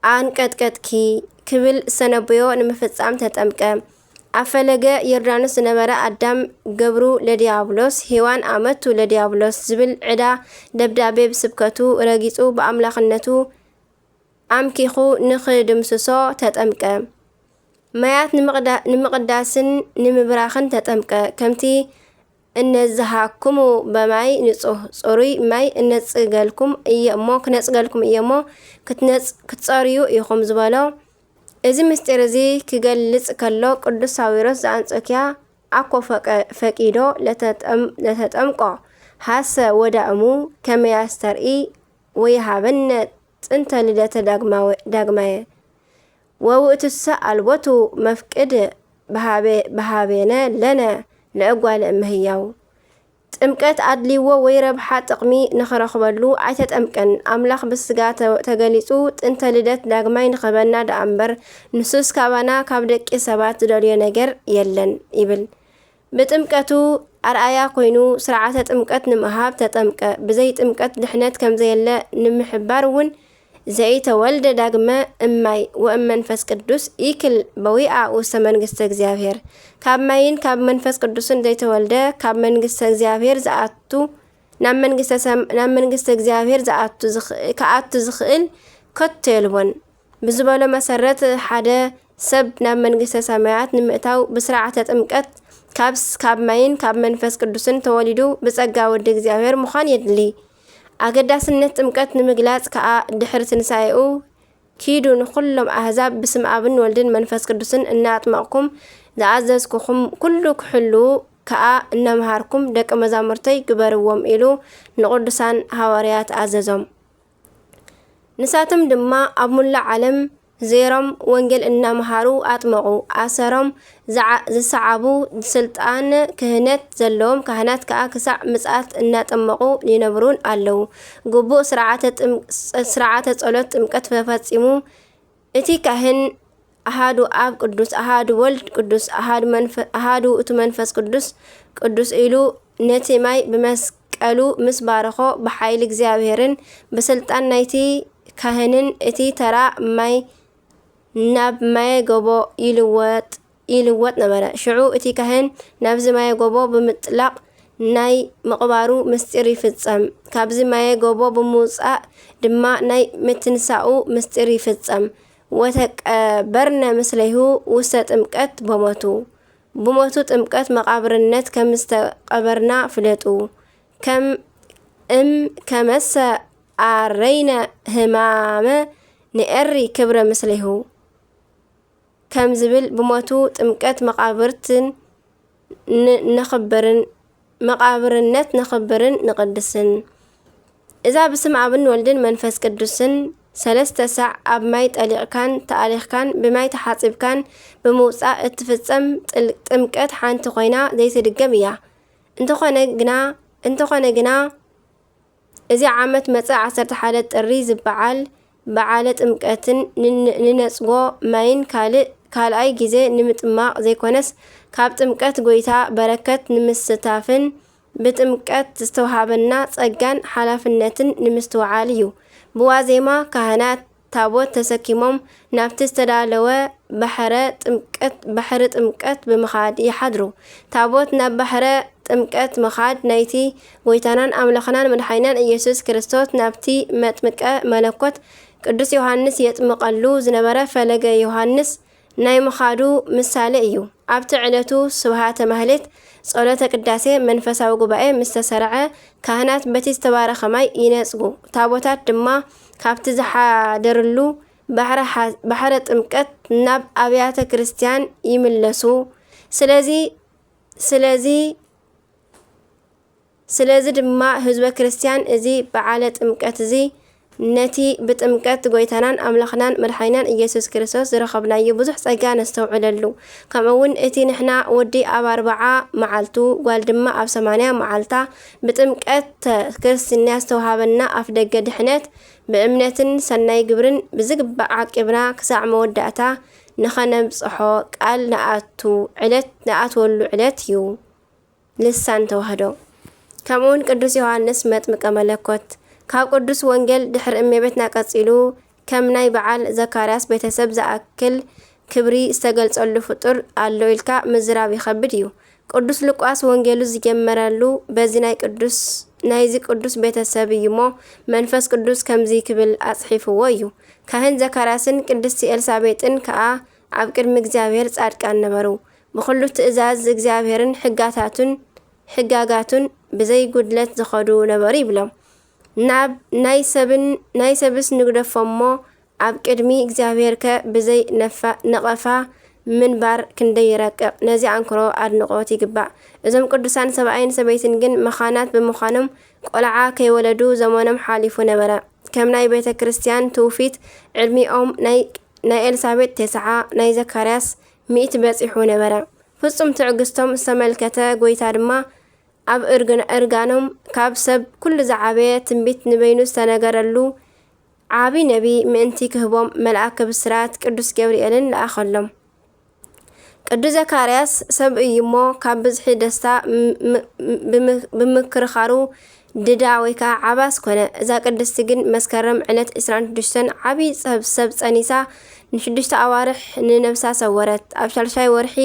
ኣንቀጥቀጥኪ፣ ክብል ዝተነበዮ ንምፍጻም ተጠምቀ። ኣብ ፈለገ ዮርዳኖስ ዝነበረ ኣዳም ገብሩ ለዲያብሎስ፣ ሔዋን ኣመቱ ለዲያብሎስ ዝብል ዕዳ ደብዳቤ ብስብከቱ ረጊጹ ብኣምላኽነቱ ኣምኪኹ ንኽድምስሶ ተጠምቀ። ማያት ንምቕዳ-፣ ንምቕዳስን ንምብራኽን ተጠምቀ። ከምቲ እነዝሃኩሙ በማይ ንጹህ ጽሩይ ማይ እነጽገልኩም እየ እሞ፣ ክነጽገልኩም እየ እሞ፣ ክትነጽ-፣ ክትጸርዩ ኢኹም ዝበሎ፣ እዚ ምስጢር እዚ ክገልጽ ከሎ፣ ቅዱስ ሳዊሮስ ዘኣንጾኪያ ኣኮ ፈቀ-፣ ፈቂዶ ለተጠም-፣ ለተጠምቆ ሃሰ ወዳእሙ ከመያስተርኢ ወይሃበነ ጥንተ ልደተ ዳግማወ-፣ ዳግማየ። ወውእቱሰ ኣልቦቱ መፍቅድ በሃቤ-፣ በሃቤነ ለነ ለእጓለ እመህያው። ጥምቀት ኣድልዎ ወይ ረብሓ ጥቕሚ ንኽረኽበሉ ኣይተጠምቀን። ኣምላኽ ብስጋ ተ-፣ ተገሊጹ ጥንተ ልደት ዳግማይ ንኽህበና ደኣ እምበር፣ ንሱስ ካባና ካብ ደቂ ሰባት ዝደልዮ ነገር የለን ይብል። ብጥምቀቱ ኣርኣያ ኮይኑ ስርዓተ ጥምቀት ንምሃብ ተጠምቀ። ብዘይ ጥምቀት ድሕነት ከምዘየለ ንምሕባር እውን፣ ዘይተወልደ ዳግመ እማይ ወእመንፈስ ቅዱስ ኢክል በዊኣ ውስተ መንግስተ እግዚኣብሔር። ካብ ማይን ካብ መንፈስ ቅዱስን ዘይተወልደ ካብ መንግስተ እግዚኣብሔር ዝኣቱ፣ ናብ መንግስተ ሰም-፣ ናብ መንግስተ እግዚኣብሔር ዝኣቱ ዝኽ-፣ ክኣቱ ዝኽእል ከቶ የልቦን። ብዝበሎ መሰረት፣ ሓደ ሰብ ናብ መንግስተ ሰማያት ንምእታው ብስርዓተ ጥምቀት ካብ ስ-፣ ካብ ማይን ካብ መንፈስ ቅዱስን ተወሊዱ ብጸጋ ወዲ እግዚኣብሔር ምዃን የድሊ። ኣገዳስነት ጥምቀት ንምግላጽ ከኣ፣ ድሕሪ ትንሳኤኡ ኪዱ ንኹሎም ኣህዛብ ብስም ኣብን ወልድን መንፈስ ቅዱስን እናኣጥመቕኩም ዝኣዘዝኩኹም ኩሉ ክሕልዉ ከኣ እናምሃርኩም ደቀ መዛሙርተይ ግበርዎም ኢሉ ንቕዱሳን ሃዋርያት ኣዘዞም። ንሳቶም ድማ ኣብ ሙላዕ ዓለም ዜሮም ወንጌል እናምሃሩ ኣጥመቑ። ኣሰሮም ዝዓ-፣ ዝሰዓቡ ስልጣን ክህነት ዘለዎም ካህናት ከኣ ክሳዕ ምጽኣት እናጠመቑ ይነብሩን ኣለዉ። ግቡእ ስርዓተ ጥም-፣ ስርዓተ ጸሎት ጥምቀት ተፈጺሙ። እቲ ካህን ኣሃዱ ኣብ ቅዱስ፣ ኣሃዱ ወልድ ቅዱስ፣ ኣሃዱ መንፈ-፣ ኣሃዱ ውእቱ መንፈስ ቅዱስ ቅዱስ ኢሉ ነቲ ማይ ብመስቀሉ ምስ ባረኾ፣ ብሓይሊ እግዚኣብሔርን ብስልጣን ናይቲ ካህንን እቲ ተራ ማይ ናብ ማየ ጎቦ ይልወጥ፣ ይልወጥ ነበረ። ሽዑ እቲ ካህን ናብዚ ማየ ጎቦ ብምጥላቕ ናይ ምቕባሩ ምስጢር ይፍጸም። ካብዚ ማየ ጎቦ ብምውጻእ ድማ ናይ ምትንሳኡ ምስጢር ይፍጸም። ወተቀበርነ ምስሌሁ ውስተ ጥምቀት በሞቱ። ብሞቱ ጥምቀት መቓብርነት ከም ዝተቐበርና ፍለጡ። ከም እም ከመሰ ኣረይነ ህማመ ንኤሪ ክብረ ምስሌሁ ከም ዝብል ብሞቱ ጥምቀት መቓብርትን ን-፣ ነኽብርን፣ መቓብርነት ነኽብርን ንቕድስን። እዛ ብስም ኣብን ወልድን መንፈስ ቅዱስን ሰለስተ ሳዕ ኣብ ማይ ጠሊቕካን ተኣሊኽካን ብማይ ተሓጺብካን ብምውጻእ እትፍጸም ጥል-፣ ጥምቀት ሓንቲ ኮይና ዘይትድገም እያ። እንተኾነ ግና፣ እንተኾነ ግና እዚ ዓመት መጸ ዓሰርተ ሓደ ጥሪ ዝበዓል በዓለ ጥምቀትን ንን-፣ ንነጽጎ ማይን ካልእ፣ ካልኣይ ግዜ ንምጥማቕ ዘይኮነስ፣ ካብ ጥምቀት ጐይታ በረከት ንምስታፍን ብጥምቀት ዝተውሃበና ጸጋን ሓላፍነትን ንምስትውዓል እዩ። ብዋዜማ ካህናት ታቦት ተሰኪሞም ናብቲ ዝተዳለወ ባሕረ ጥምቀት፣ ባሕሪ ጥምቀት ብምኻድ ይሓድሩ። ታቦት ናብ ባሕረ ጥምቀት ምኻድ ናይቲ ጐይታናን ኣምላኽናን መድሓኒናን ኢየሱስ ክርስቶስ ናብቲ መጥምቀ መለኮት ቅዱስ ዮሃንስ የጥምቐሉ ዝነበረ ፈለገ ዮሃንስ ናይ ምኻዱ ምሳሌ እዩ። ኣብቲ ዕለቱ ስብሃተ ማህሌት፣ ጸሎተ ቅዳሴ፣ መንፈሳዊ ጉባኤ ምስ ተሰርዐ፣ ካህናት በቲ ዝተባረኸ ማይ ይነጽጉ፣ ታቦታት ድማ ካብቲ ዝሓደርሉ ባሕረ ሓ-፣ ባሕረ ጥምቀት ናብ ኣብያተ ክርስቲያን ይምለሱ። ስለዚ፣ ስለዚ፣ ስለዚ ድማ ህዝበ ክርስቲያን እዚ በዓለ ጥምቀት እዚ ነቲ ብጥምቀት ጐይታናን ኣምላኽናን መድሓኒናን ኢየሱስ ክርስቶስ ዝረኸብናዮ ብዙሕ ጸጋ ነስተውዕለሉ። ከምኡ እውን እቲ ንሕና ወዲ ኣብ ኣርብዓ መዓልቱ፣ ጓል ድማ ኣብ ሰማንያ መዓልታ ብጥምቀት ክርስትና ዝተውሃበና ኣፍደገ ድሕነት ብእምነትን ሰናይ ግብርን ብዝግባእ ዓቂብና ክሳዕ መወዳእታ ንኸነብጽሖ ቃል ንኣቱ ዕለት፣ ንኣትወሉ ዕለት እዩ። ልሳን ተዋህዶ። ከምኡውን ቅዱስ ዮሃንስ መጥምቀ መለኮት። ካብ ቅዱስ ወንጌል ድሕሪ እመቤትና ቀጺሉ ከም ናይ በዓል ዘካርያስ ቤተሰብ ዝኣክል ክብሪ ዝተገልጸሉ ፍጡር ኣሎ ኢልካ ምዝራብ ይኸብድ እዩ። ቅዱስ ሉቃስ ወንጌሉ ዝጀመረሉ በዚ ናይ ቅዱስ፣ ናይዚ ቅዱስ ቤተሰብ እዩ እሞ፣ መንፈስ ቅዱስ ከምዚ ክብል ኣጽሒፍዎ እዩ። ካህን ዘካርያስን ቅድስቲ ኤልሳቤጥን ከኣ ኣብ ቅድሚ እግዚኣብሔር ጻድቃን ነበሩ። ብኹሉ ትእዛዝ እግዚኣብሔርን ሕጋታቱን፣ ሕጋጋቱን ብዘይ ጉድለት ዝኸዱ ነበሩ ይብሎም። ናብ ናይ ሰብን፣ ናይ ሰብስ ንግደፎ እሞ፣ ኣብ ቅድሚ እግዚኣብሔርከ ብዘይ ነፋ-፣ ነቐፋ ምንባር ክንደይ ይረቅቕ። ነዚ ኣንክሮ ኣድንቖት ይግባእ። እዞም ቅዱሳን ሰብኣይን ሰበይትን ግን መኻናት ብምዃኖም፣ ቆልዓ ከይወለዱ ዘመኖም ሓሊፉ ነበረ። ከም ናይ ቤተ ክርስቲያን ትውፊት፣ ዕድሚኦም ናይ፣ ናይ ኤልሳቤጥ ተስዓ፣ ናይ ዘካርያስ ሚእቲ በጺሑ ነበረ። ፍጹም ትዕግስቶም ዝተመልከተ ጐይታ ድማ፣ ኣብ እርግን-፣ እርጋኖም ካብ ሰብ ኩሉ ዝዓበየ ትንቢት ንበይኑ ዝተነገረሉ ዓቢ ነቢ ምእንቲ ክህቦም መልኣከ ብስራት ቅዱስ ገብርኤልን ለኣኸሎም። ቅዱስ ዘካርያስ ሰብ እዩ እሞ፣ ካብ ብዝሒ ደስታ ም-፣ ም-፣ ብም-፣ ብምክርኻሩ ድዳ ወይ ከዓ ዓባስ ኮነ። እዛ ቅድስቲ ግን መስከረም ዕለት ዕስራን ሽዱሽተን ዓቢ ሰብ፣ ሰብ ጸኒሳ ንሽዱሽተ ኣዋርሕ ንነብሳ ሰወረት። ኣብ ሻልሻይ ወርሒ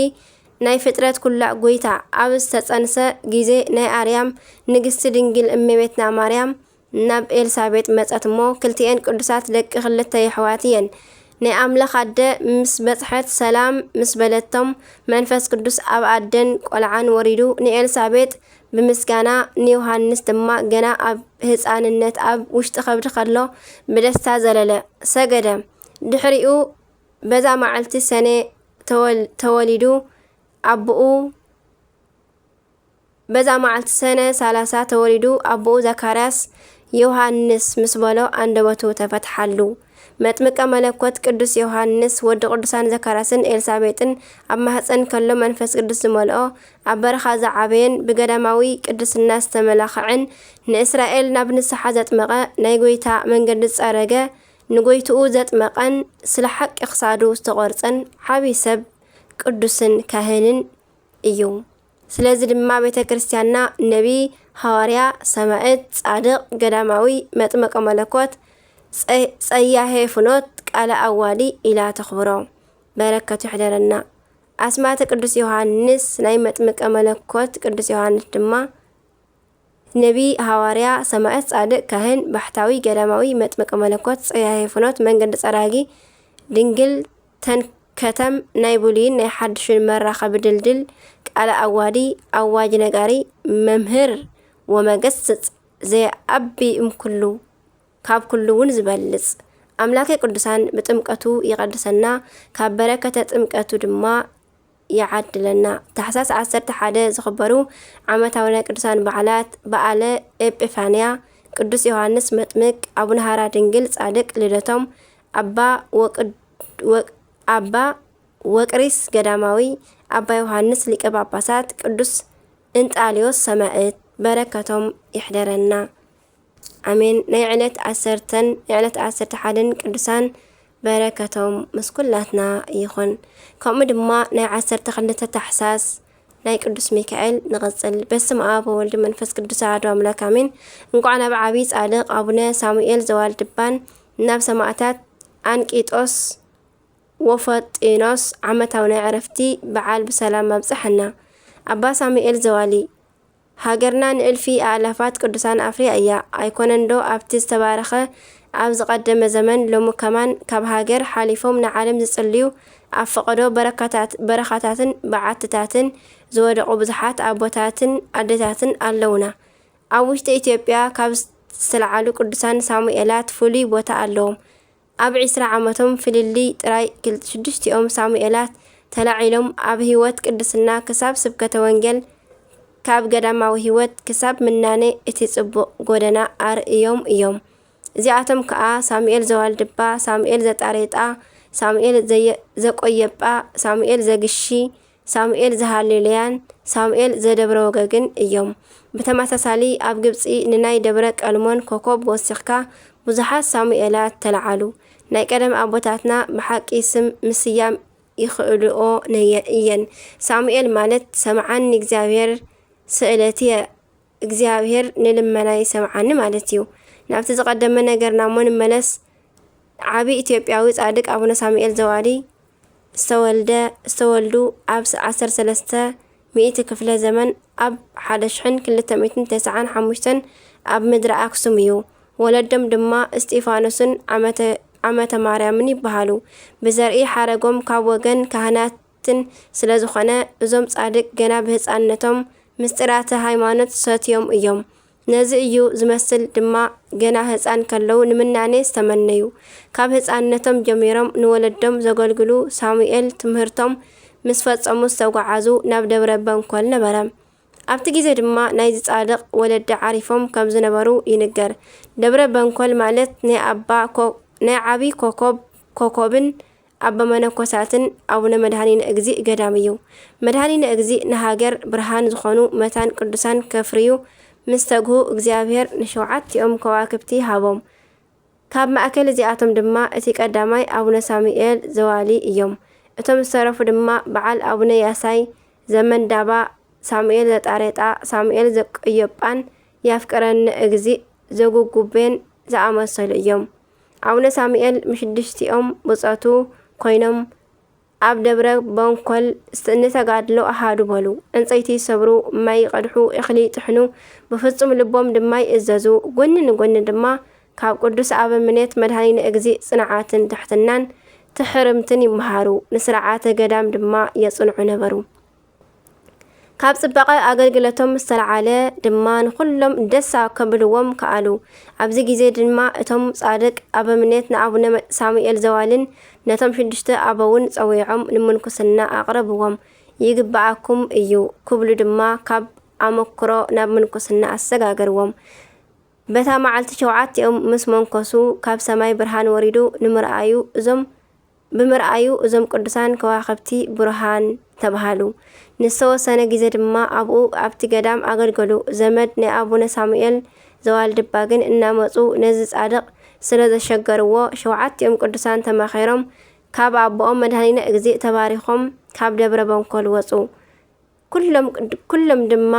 ናይ ፍጥረት ኩላ ጐይታ ኣብ ዝተጸንሰ ግዜ፣ ናይ ኣርያም ንግስቲ ድንግል እመቤትና ማርያም ናብ ኤልሳቤጥ መጸት እሞ፣ ክልቲኤን ቅዱሳት ደቂ ክልተ የሕዋት እየን። ናይ ኣምላኽ ኣደ ምስ በጽሐት፣ ሰላም ምስ በለቶም፣ መንፈስ ቅዱስ ኣብ ኣደን ቆልዓን ወሪዱ፣ ንኤልሳቤጥ ብምስጋና፣ ንዮሃንስ ድማ ገና ኣብ ህጻንነት ኣብ ውሽጢ ከብዲ ከሎ ብደስታ ዘለለ፣ ሰገደ። ድሕሪኡ በዛ መዓልቲ ሰነ ተወል-፣ ተወሊዱ፣ ኣቦኡ በዛ መዓልቲ ሰነ ሰላሳ ተወሊዱ፣ ኣቦኡ ዘካርያስ ዮሃንስ ምስ በሎ ኣንደበቱ ተፈትሓሉ። መጥምቀ መለኮት ቅዱስ ዮሃንስ፣ ወዲ ቅዱሳን ዘካርያስን ኤልሳቤጥን፣ ኣብ ማህፀን ከሎ መንፈስ ቅዱስ ዝመልኦ፣ ኣብ በረኻ ዝዓበየን ብገዳማዊ ቅድስና ዝተመላኸዐን፣ ንእስራኤል ናብ ንስሓ ዘጥመቐ፣ ናይ ጐይታ መንገዲ ዝጸረገ፣ ንጐይትኡ ዘጥመቐን ስለ ሓቂ ክሳዱ ዝተቖርጸን ዓቢ ሰብ ቅዱስን ካህንን እዩ። ስለዚ ድማ ቤተ ክርስቲያንና ነቢ፣ ሃዋርያ፣ ሰማዕት፣ ጻድቕ፣ ገዳማዊ፣ መጥምቀ መለኮት፣ ጸ-፣ ጸያሄ ፍኖት፣ ቃለ ኣዋዲ ኢላ ተኽብሮ። በረከቱ ይሕደረና። ኣስማተ ቅዱስ ዮሃንስ ናይ መጥምቀ መለኮት ቅዱስ ዮሃንስ ድማ ነቢ፣ ሃዋርያ፣ ሰማዕት፣ ጻድቕ፣ ካህን፣ ባሕታዊ፣ ገዳማዊ፣ መጥምቀ መለኮት፣ ጸያሄ ፍኖት፣ መንገዲ ጸራጊ፣ ድንግል ተንከተም፣ ናይ ብሉይን ናይ ሓድሽን መራኸቢ ድልድል፣ ቃለ ኣዋዲ፣ ኣዋጅ ነጋሪ፣ መምህር ወመገስጽ፣ ዘየኣቢ እምኩሉ፣ ካብ ኩሉ እውን ዝበልጽ። ኣምላከ ቅዱሳን ብጥምቀቱ ይቐድሰና፣ ካብ በረከተ ጥምቀቱ ድማ ይዓድለና። ታሕሳስ ዓሰርተ ሓደ ዝኽበሩ ዓመታዊ ናይ ቅዱሳን በዓላት፣ በዓለ ኤጲፋንያ፣ ቅዱስ ዮሃንስ መጥምቅ፣ ኣቡነ ሃራ ድንግል ጻድቅ ልደቶም፣ ኣባ ወቅድ-፣ ወቅ-፣ ኣባ ወቅሪስ ገዳማዊ፣ ኣባ ዮሃንስ ሊቀ ጳጳሳት፣ ቅዱስ እንጣልዮስ ሰማዕት፣ በረከቶም ይሕደረና። ኣሜን። ናይ ዕለት ዓሰርተን ናይ ዕለት ዓሰርተ ሓደን ቅዱሳን በረከቶም ምስ ኩላትና ይኹን። ከምኡ ድማ ናይ ዓሰርተ ክልተ ታሕሳስ ናይ ቅዱስ ሚካኤል ንቐጽል። በስመ ኣብ ወወልድ መንፈስ ቅዱስ ኣሐዱ ኣምላክ ኣሜን። እንኳዕ ናብ ዓብዪ ጻድቕ ኣቡነ ሳሙኤል ዘዋልድባን ናብ ሰማዕታት ኣንቂጦስ ወፈጢኖስ ዓመታዊ ናይ ዕረፍቲ በዓል ብሰላም ኣብጽሐና። ኣባ ሳሙኤል ዘዋሊ፣ ሃገርና ንእልፊ ኣእላፋት ቅዱሳን ኣፍርያ እያ። ኣይኮነንዶ ኣብቲ ዝተባረኸ ኣብ ዝቐደመ ዘመን ሎሚ ከማን ካብ ሃገር ሓሊፎም ንዓለም ዝጽልዩ ኣብ ፈቐዶ በረካታት-፣ በረኻታትን በዓትታትን ዝወደቑ ብዙሓት ኣቦታትን ኣደታትን ኣለውና። ኣብ ውሽጢ ኢትዮጵያ ካብ ዝተለዓሉ ቅዱሳን ሳሙኤላት ፍሉይ ቦታ ኣለዎም። ኣብ ዕስራ ዓመቶም ፍልልይ ጥራይ ክል-፣ ሽዱሽቲኦም ሳሙኤላት ተላዒሎም ኣብ ህይወት ቅድስና ክሳብ ስብከተ ወንጌል፣ ካብ ገዳማዊ ህይወት ክሳብ ምናኔ እቲ ጽቡቕ ጎደና ኣርእዮም እዮም። እዚኣቶም ከኣ ሳሙኤል ዘዋልድባ፣ ሳሙኤል ዘጣሬጣ፣ ሳሙኤል ዘየ-፣ ዘቆየጳ፣ ሳሙኤል ዘግሺ፣ ሳሙኤል ዘሃሌሉያን ሳሙኤል ዘደብረ ወገግን እዮም። ብተመሳሳሊ ኣብ ግብጺ ንናይ ደብረ ቀልሞን ኮኮብ ወሲኽካ ብዙሓት ሳሙኤላት ተለዓሉ። ናይ ቀደም ኣቦታትና ብሓቂ ስም ምስያም ይኽእልኦ ነየ-፣ እየን። ሳሙኤል ማለት ሰምዓኒ እግዚኣብሔር ስእለትየ፣ እግዚኣብሔር ንልመናይ ሰምዓኒ ማለት እዩ። ናብቲ ዝቐደመ ነገርና እሞ ንመለስ። ዓቢ ኢትዮጵያዊ ጻድቅ ኣቡነ ሳሙኤል ዘዋሊ ዝተወልደ ዝተወልዱ ኣብ ዓሰርተ ሰለስተ ሚእቲ ክፍለ ዘመን ኣብ ሓደ ሽሕን ክልተ ሚእትን ተስዓን ሓሙሽተን ኣብ ምድሪ ኣክሱም እዩ። ወለዶም ድማ እስጢፋኖስን ዓመተ ዓመተ ማርያምን ይበሃሉ። ብዘርኢ ሓረጎም ካብ ወገን ካህናትን ስለ ዝኾነ እዞም ጻድቅ ገና ብህጻንነቶም ምስጢራተ ሃይማኖት ሰትዮም እዮም። ነዚ እዩ ዝመስል ድማ ገና ህጻን ከለዉ ንምናኔ ዝተመነዩ። ካብ ህጻንነቶም ጀሚሮም ንወለዶም ዘገልግሉ ሳሙኤል ትምህርቶም ምስ ፈጸሙ ዝተጓዓዙ ናብ ደብረ በንኮል ነበረ። ኣብቲ ግዜ ድማ ናይዚ ጻድቕ ወለዲ ዓሪፎም ከም ዝነበሩ ይንገር። ደብረ በንኮል ማለት ናይ ኣባ ኮ- ናይ ዓቢ ኮኮብ ኮኮብን ኣባ መነኮሳትን ኣቡነ መድኃኒነ እግዚእ ገዳም እዩ። መድኃኒነ እግዚእ ንሃገር ብርሃን ዝኾኑ መታን ቅዱሳን ከፍርዩ ምስ ተግሁ እግዚኣብሔር ንሸውዓቲኦም ከዋክብቲ ሃቦም። ካብ ማእከል እዚኣቶም ድማ እቲ ቀዳማይ ኣቡነ ሳሙኤል ዘዋሊ እዮም። እቶም ዝተረፉ ድማ በዓል ኣቡነ ያሳይ ዘመንዳባ፣ ሳሙኤል ዘጣሬጣ፣ ሳሙኤል ዘቆዮጳን ያፍቅረኒ እግዚእ ዘጉጉቤን ዝኣመሰሉ እዮም። ኣቡነ ሳሙኤል ምሽድሽቲኦም ብጾቱ ኮይኖም ኣብ ደብረ ቦንኮል ንተጋድሎ ኣሃዱ በሉ። ዕንጸይቲ ይሰብሩ፣ ማይ ይቐድሑ፣ እኽሊ ይጥሕኑ፣ ብፍጹም ልቦም ድማ ይእዘዙ። ጎኒ ንጎኒ ድማ ካብ ቅዱስ ኣበምኔት መድኃኒነ እግዚእ ጽንዓትን ትሕትናን ትሕርምትን ይመሃሩ። ንስርዓተ ገዳም ድማ የጽንዑ ነበሩ። ካብ ጽባቐ ኣገልግሎቶም ዝተለዓለ ድማ ንኹሎም ደስ ከብልዎም ከኣሉ። ኣብዚ ግዜ ድማ እቶም ጻድቅ ኣበምኔት ንኣቡነ ሳሙኤል ዘዋልን ነቶም ሽዱሽተ ኣበውን ጸዊዖም ንምንኩስና ኣቕረብዎም። ይግብኣኩም እዩ ክብሉ ድማ ካብ ኣመክሮ ናብ ምንኩስና ኣሰጋገርዎም። በታ መዓልቲ ሸውዓቲኦም ምስ መንኮሱ ካብ ሰማይ ብርሃን ወሪዱ ንምርኣዩ እዞም ብምርኣዩ እዞም ቅዱሳን ከዋኽብቲ ብሩሃን ተባሃሉ። ንዝተወሰነ ግዜ ድማ ኣብኡ ኣብቲ ገዳም ኣገልገሉ። ዘመድ ናይ ኣቡነ ሳሙኤል ዘዋልድባ ግን እናመጹ ነዚ ጻድቕ ስለ ዘሸገርዎ ሸውዓቲኦም ቅዱሳን ተማኺሮም ካብ ኣቦኦም መድኃኒነ እግዚእ ተባሪኾም ካብ ደብረ በንኮል ወጹ። ኩሎም ኩሎም ድማ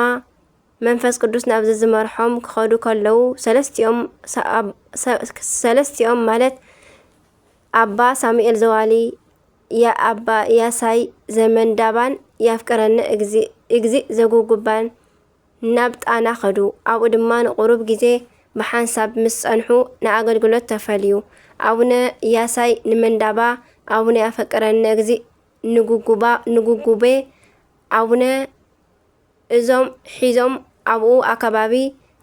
መንፈስ ቅዱስ ናብ ዝመርሖም ክኸዱ ከለዉ ሰለስቲኦም ሰ- ኣብ- ሰ- ሰለስቲኦም ማለት ኣባ ሳሙኤል ዘዋሊ፣ ያ- ኣባ ያሳይ ዘመንዳባን ያፍቅረኒ እግዚእ- እግዚእ ዘጉጉባን ናብ ጣና ኸዱ። ኣብኡ ድማ ንቁሩብ ግዜ ብሓንሳብ ምስ ጸንሑ ንኣገልግሎት ተፈልዩ። ኣቡነ ያሳይ ንመንዳባ፣ ኣቡነ ያፈቅረኒ እግዚእ ንጉጉባ ንጉጉቤ ኣቡነ እዞም ሒዞም ኣብኡ ኣከባቢ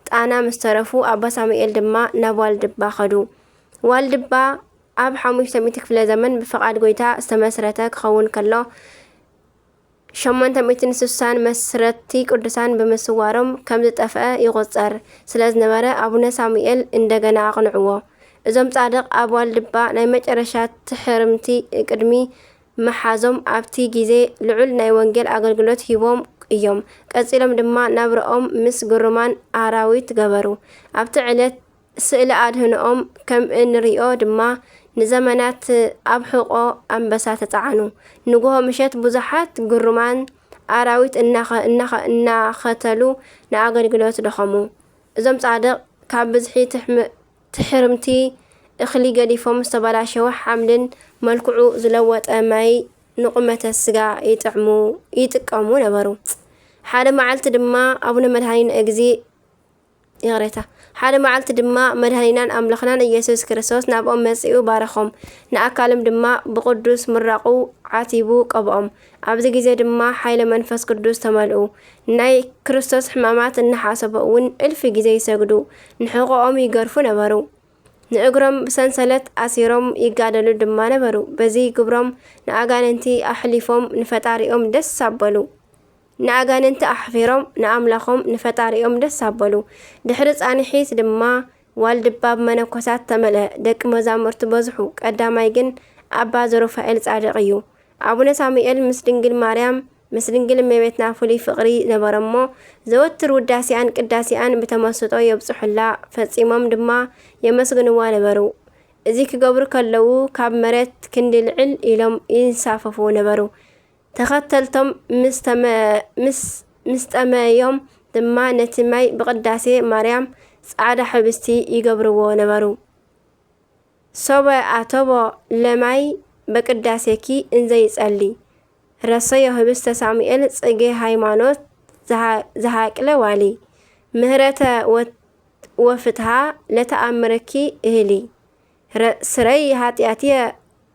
ጣና ምስ ተረፉ ኣባ ሳሙኤል ድማ ናብ ዋልድባ ኸዱ። ዋልድባ ኣብ ሓሙሽተ ሚእቲ ክፍለ ዘመን ብፍቓድ ጎይታ ዝተመስረተ ክኸውን ከሎ ሸሞንተ ሚእትን ስሳን መስረትቲ ቅዱሳን ብምስዋሮም ከም ዝጠፍአ ይቑጸር ስለ ዝነበረ ኣቡነ ሳሙኤል እንደገና ኣቕንዕዎ። እዞም ጻድቕ ኣብ ዋልድባ ናይ መጨረሻ ትሕርምቲ ቅድሚ ምሓዞም ኣብቲ ግዜ ልዑል ናይ ወንጌል ኣገልግሎት ሂቦም እዮም። ቀጺሎም ድማ ናብርኦም ምስ ግሩማን ኣራዊት ገበሩ። ኣብቲ ዕለት ስእሊ ኣድህኖኦም ከም እንርእዮ ድማ ንዘመናት ኣብ ሕቖ ኣንበሳ ተጻዕኑ። ንግሆ ምሸት ብዙሓት ግሩማን ኣራዊት እናኸ- እናኸ- እናኸተሉ ንኣገልግሎት ደኸሙ። እዞም ጻድቕ ካብ ብዝሒ ትሕም- ትሕርምቲ እኽሊ ገዲፎም ዝተበላሸወ ሓምልን መልክዑ ዝለወጠ ማይ ንቁመተ ስጋ ይጥዕሙ ይጥቀሙ ነበሩ። ሓደ መዓልቲ ድማ ኣቡነ መድኃኒነ እግዚእ ይቕሬታ ሓደ መዓልቲ ድማ መድኃኒናን ኣምላኽናን ኢየሱስ ክርስቶስ ናብኦም መጺኡ ባረኾም። ንኣካሎም ድማ ብቕዱስ ምራቑ ዓቲቡ ቀብኦም። ኣብዚ ግዜ ድማ ሓይለ መንፈስ ቅዱስ ተመልኡ። ናይ ክርስቶስ ሕማማት እናሓሰቡ እውን እልፊ ግዜ ይሰግዱ፣ ንሕቖኦም ይገርፉ ነበሩ። ንእግሮም ብሰንሰለት ኣሲሮም ይጋደሉ ድማ ነበሩ። በዚ ግብሮም ንኣጋንንቲ ኣሕሊፎም ንፈጣሪኦም ደስ ኣበሉ። ንኣጋንንቲ ኣሕፊሮም ንኣምላኾም ንፈጣሪኦም ደስ ኣበሉ። ድሕሪ ጻንሒት ድማ ዋልድባ ብመነኮሳት ተመልአ። ደቂ መዛሙርቲ በዝሑ። ቀዳማይ ግን ኣባ ዘሩፋኤል ጻድቕ እዩ። ኣቡነ ሳሙኤል ምስ ድንግል ማርያም ምስ ድንግል እመቤትና ፍሉይ ፍቕሪ ነበሮሞ ዘወትር ውዳሴኣን ቅዳሴኣን ብተመስጦ የብጽሑላ፣ ፈጺሞም ድማ የመስግንዋ ነበሩ። እዚ ክገብሩ ከለዉ ካብ መሬት ክንዲ ልዕል ኢሎም ይንሳፈፉ ነበሩ። ተኸተልቶም ምስ ተመ- ምስ ምስ ጠመዮም ድማ ነቲ ማይ ብቅዳሴ ማርያም ጻዕዳ ሕብስቲ ይገብርዎ ነበሩ። ሶበ ኣተቦ ለማይ በቅዳሴኪ እንዘይጸሊ ረሰዮ ህብስተ ሳሙኤል ጽጌ ሃይማኖት ዝሃ-፣ ዝሃቅለ ዋሊ ምህረተ ወ-፣ ወፍትሃ ለተኣምረኪ እህሊ ረ-፣ ስረይ ሃጢኣትየ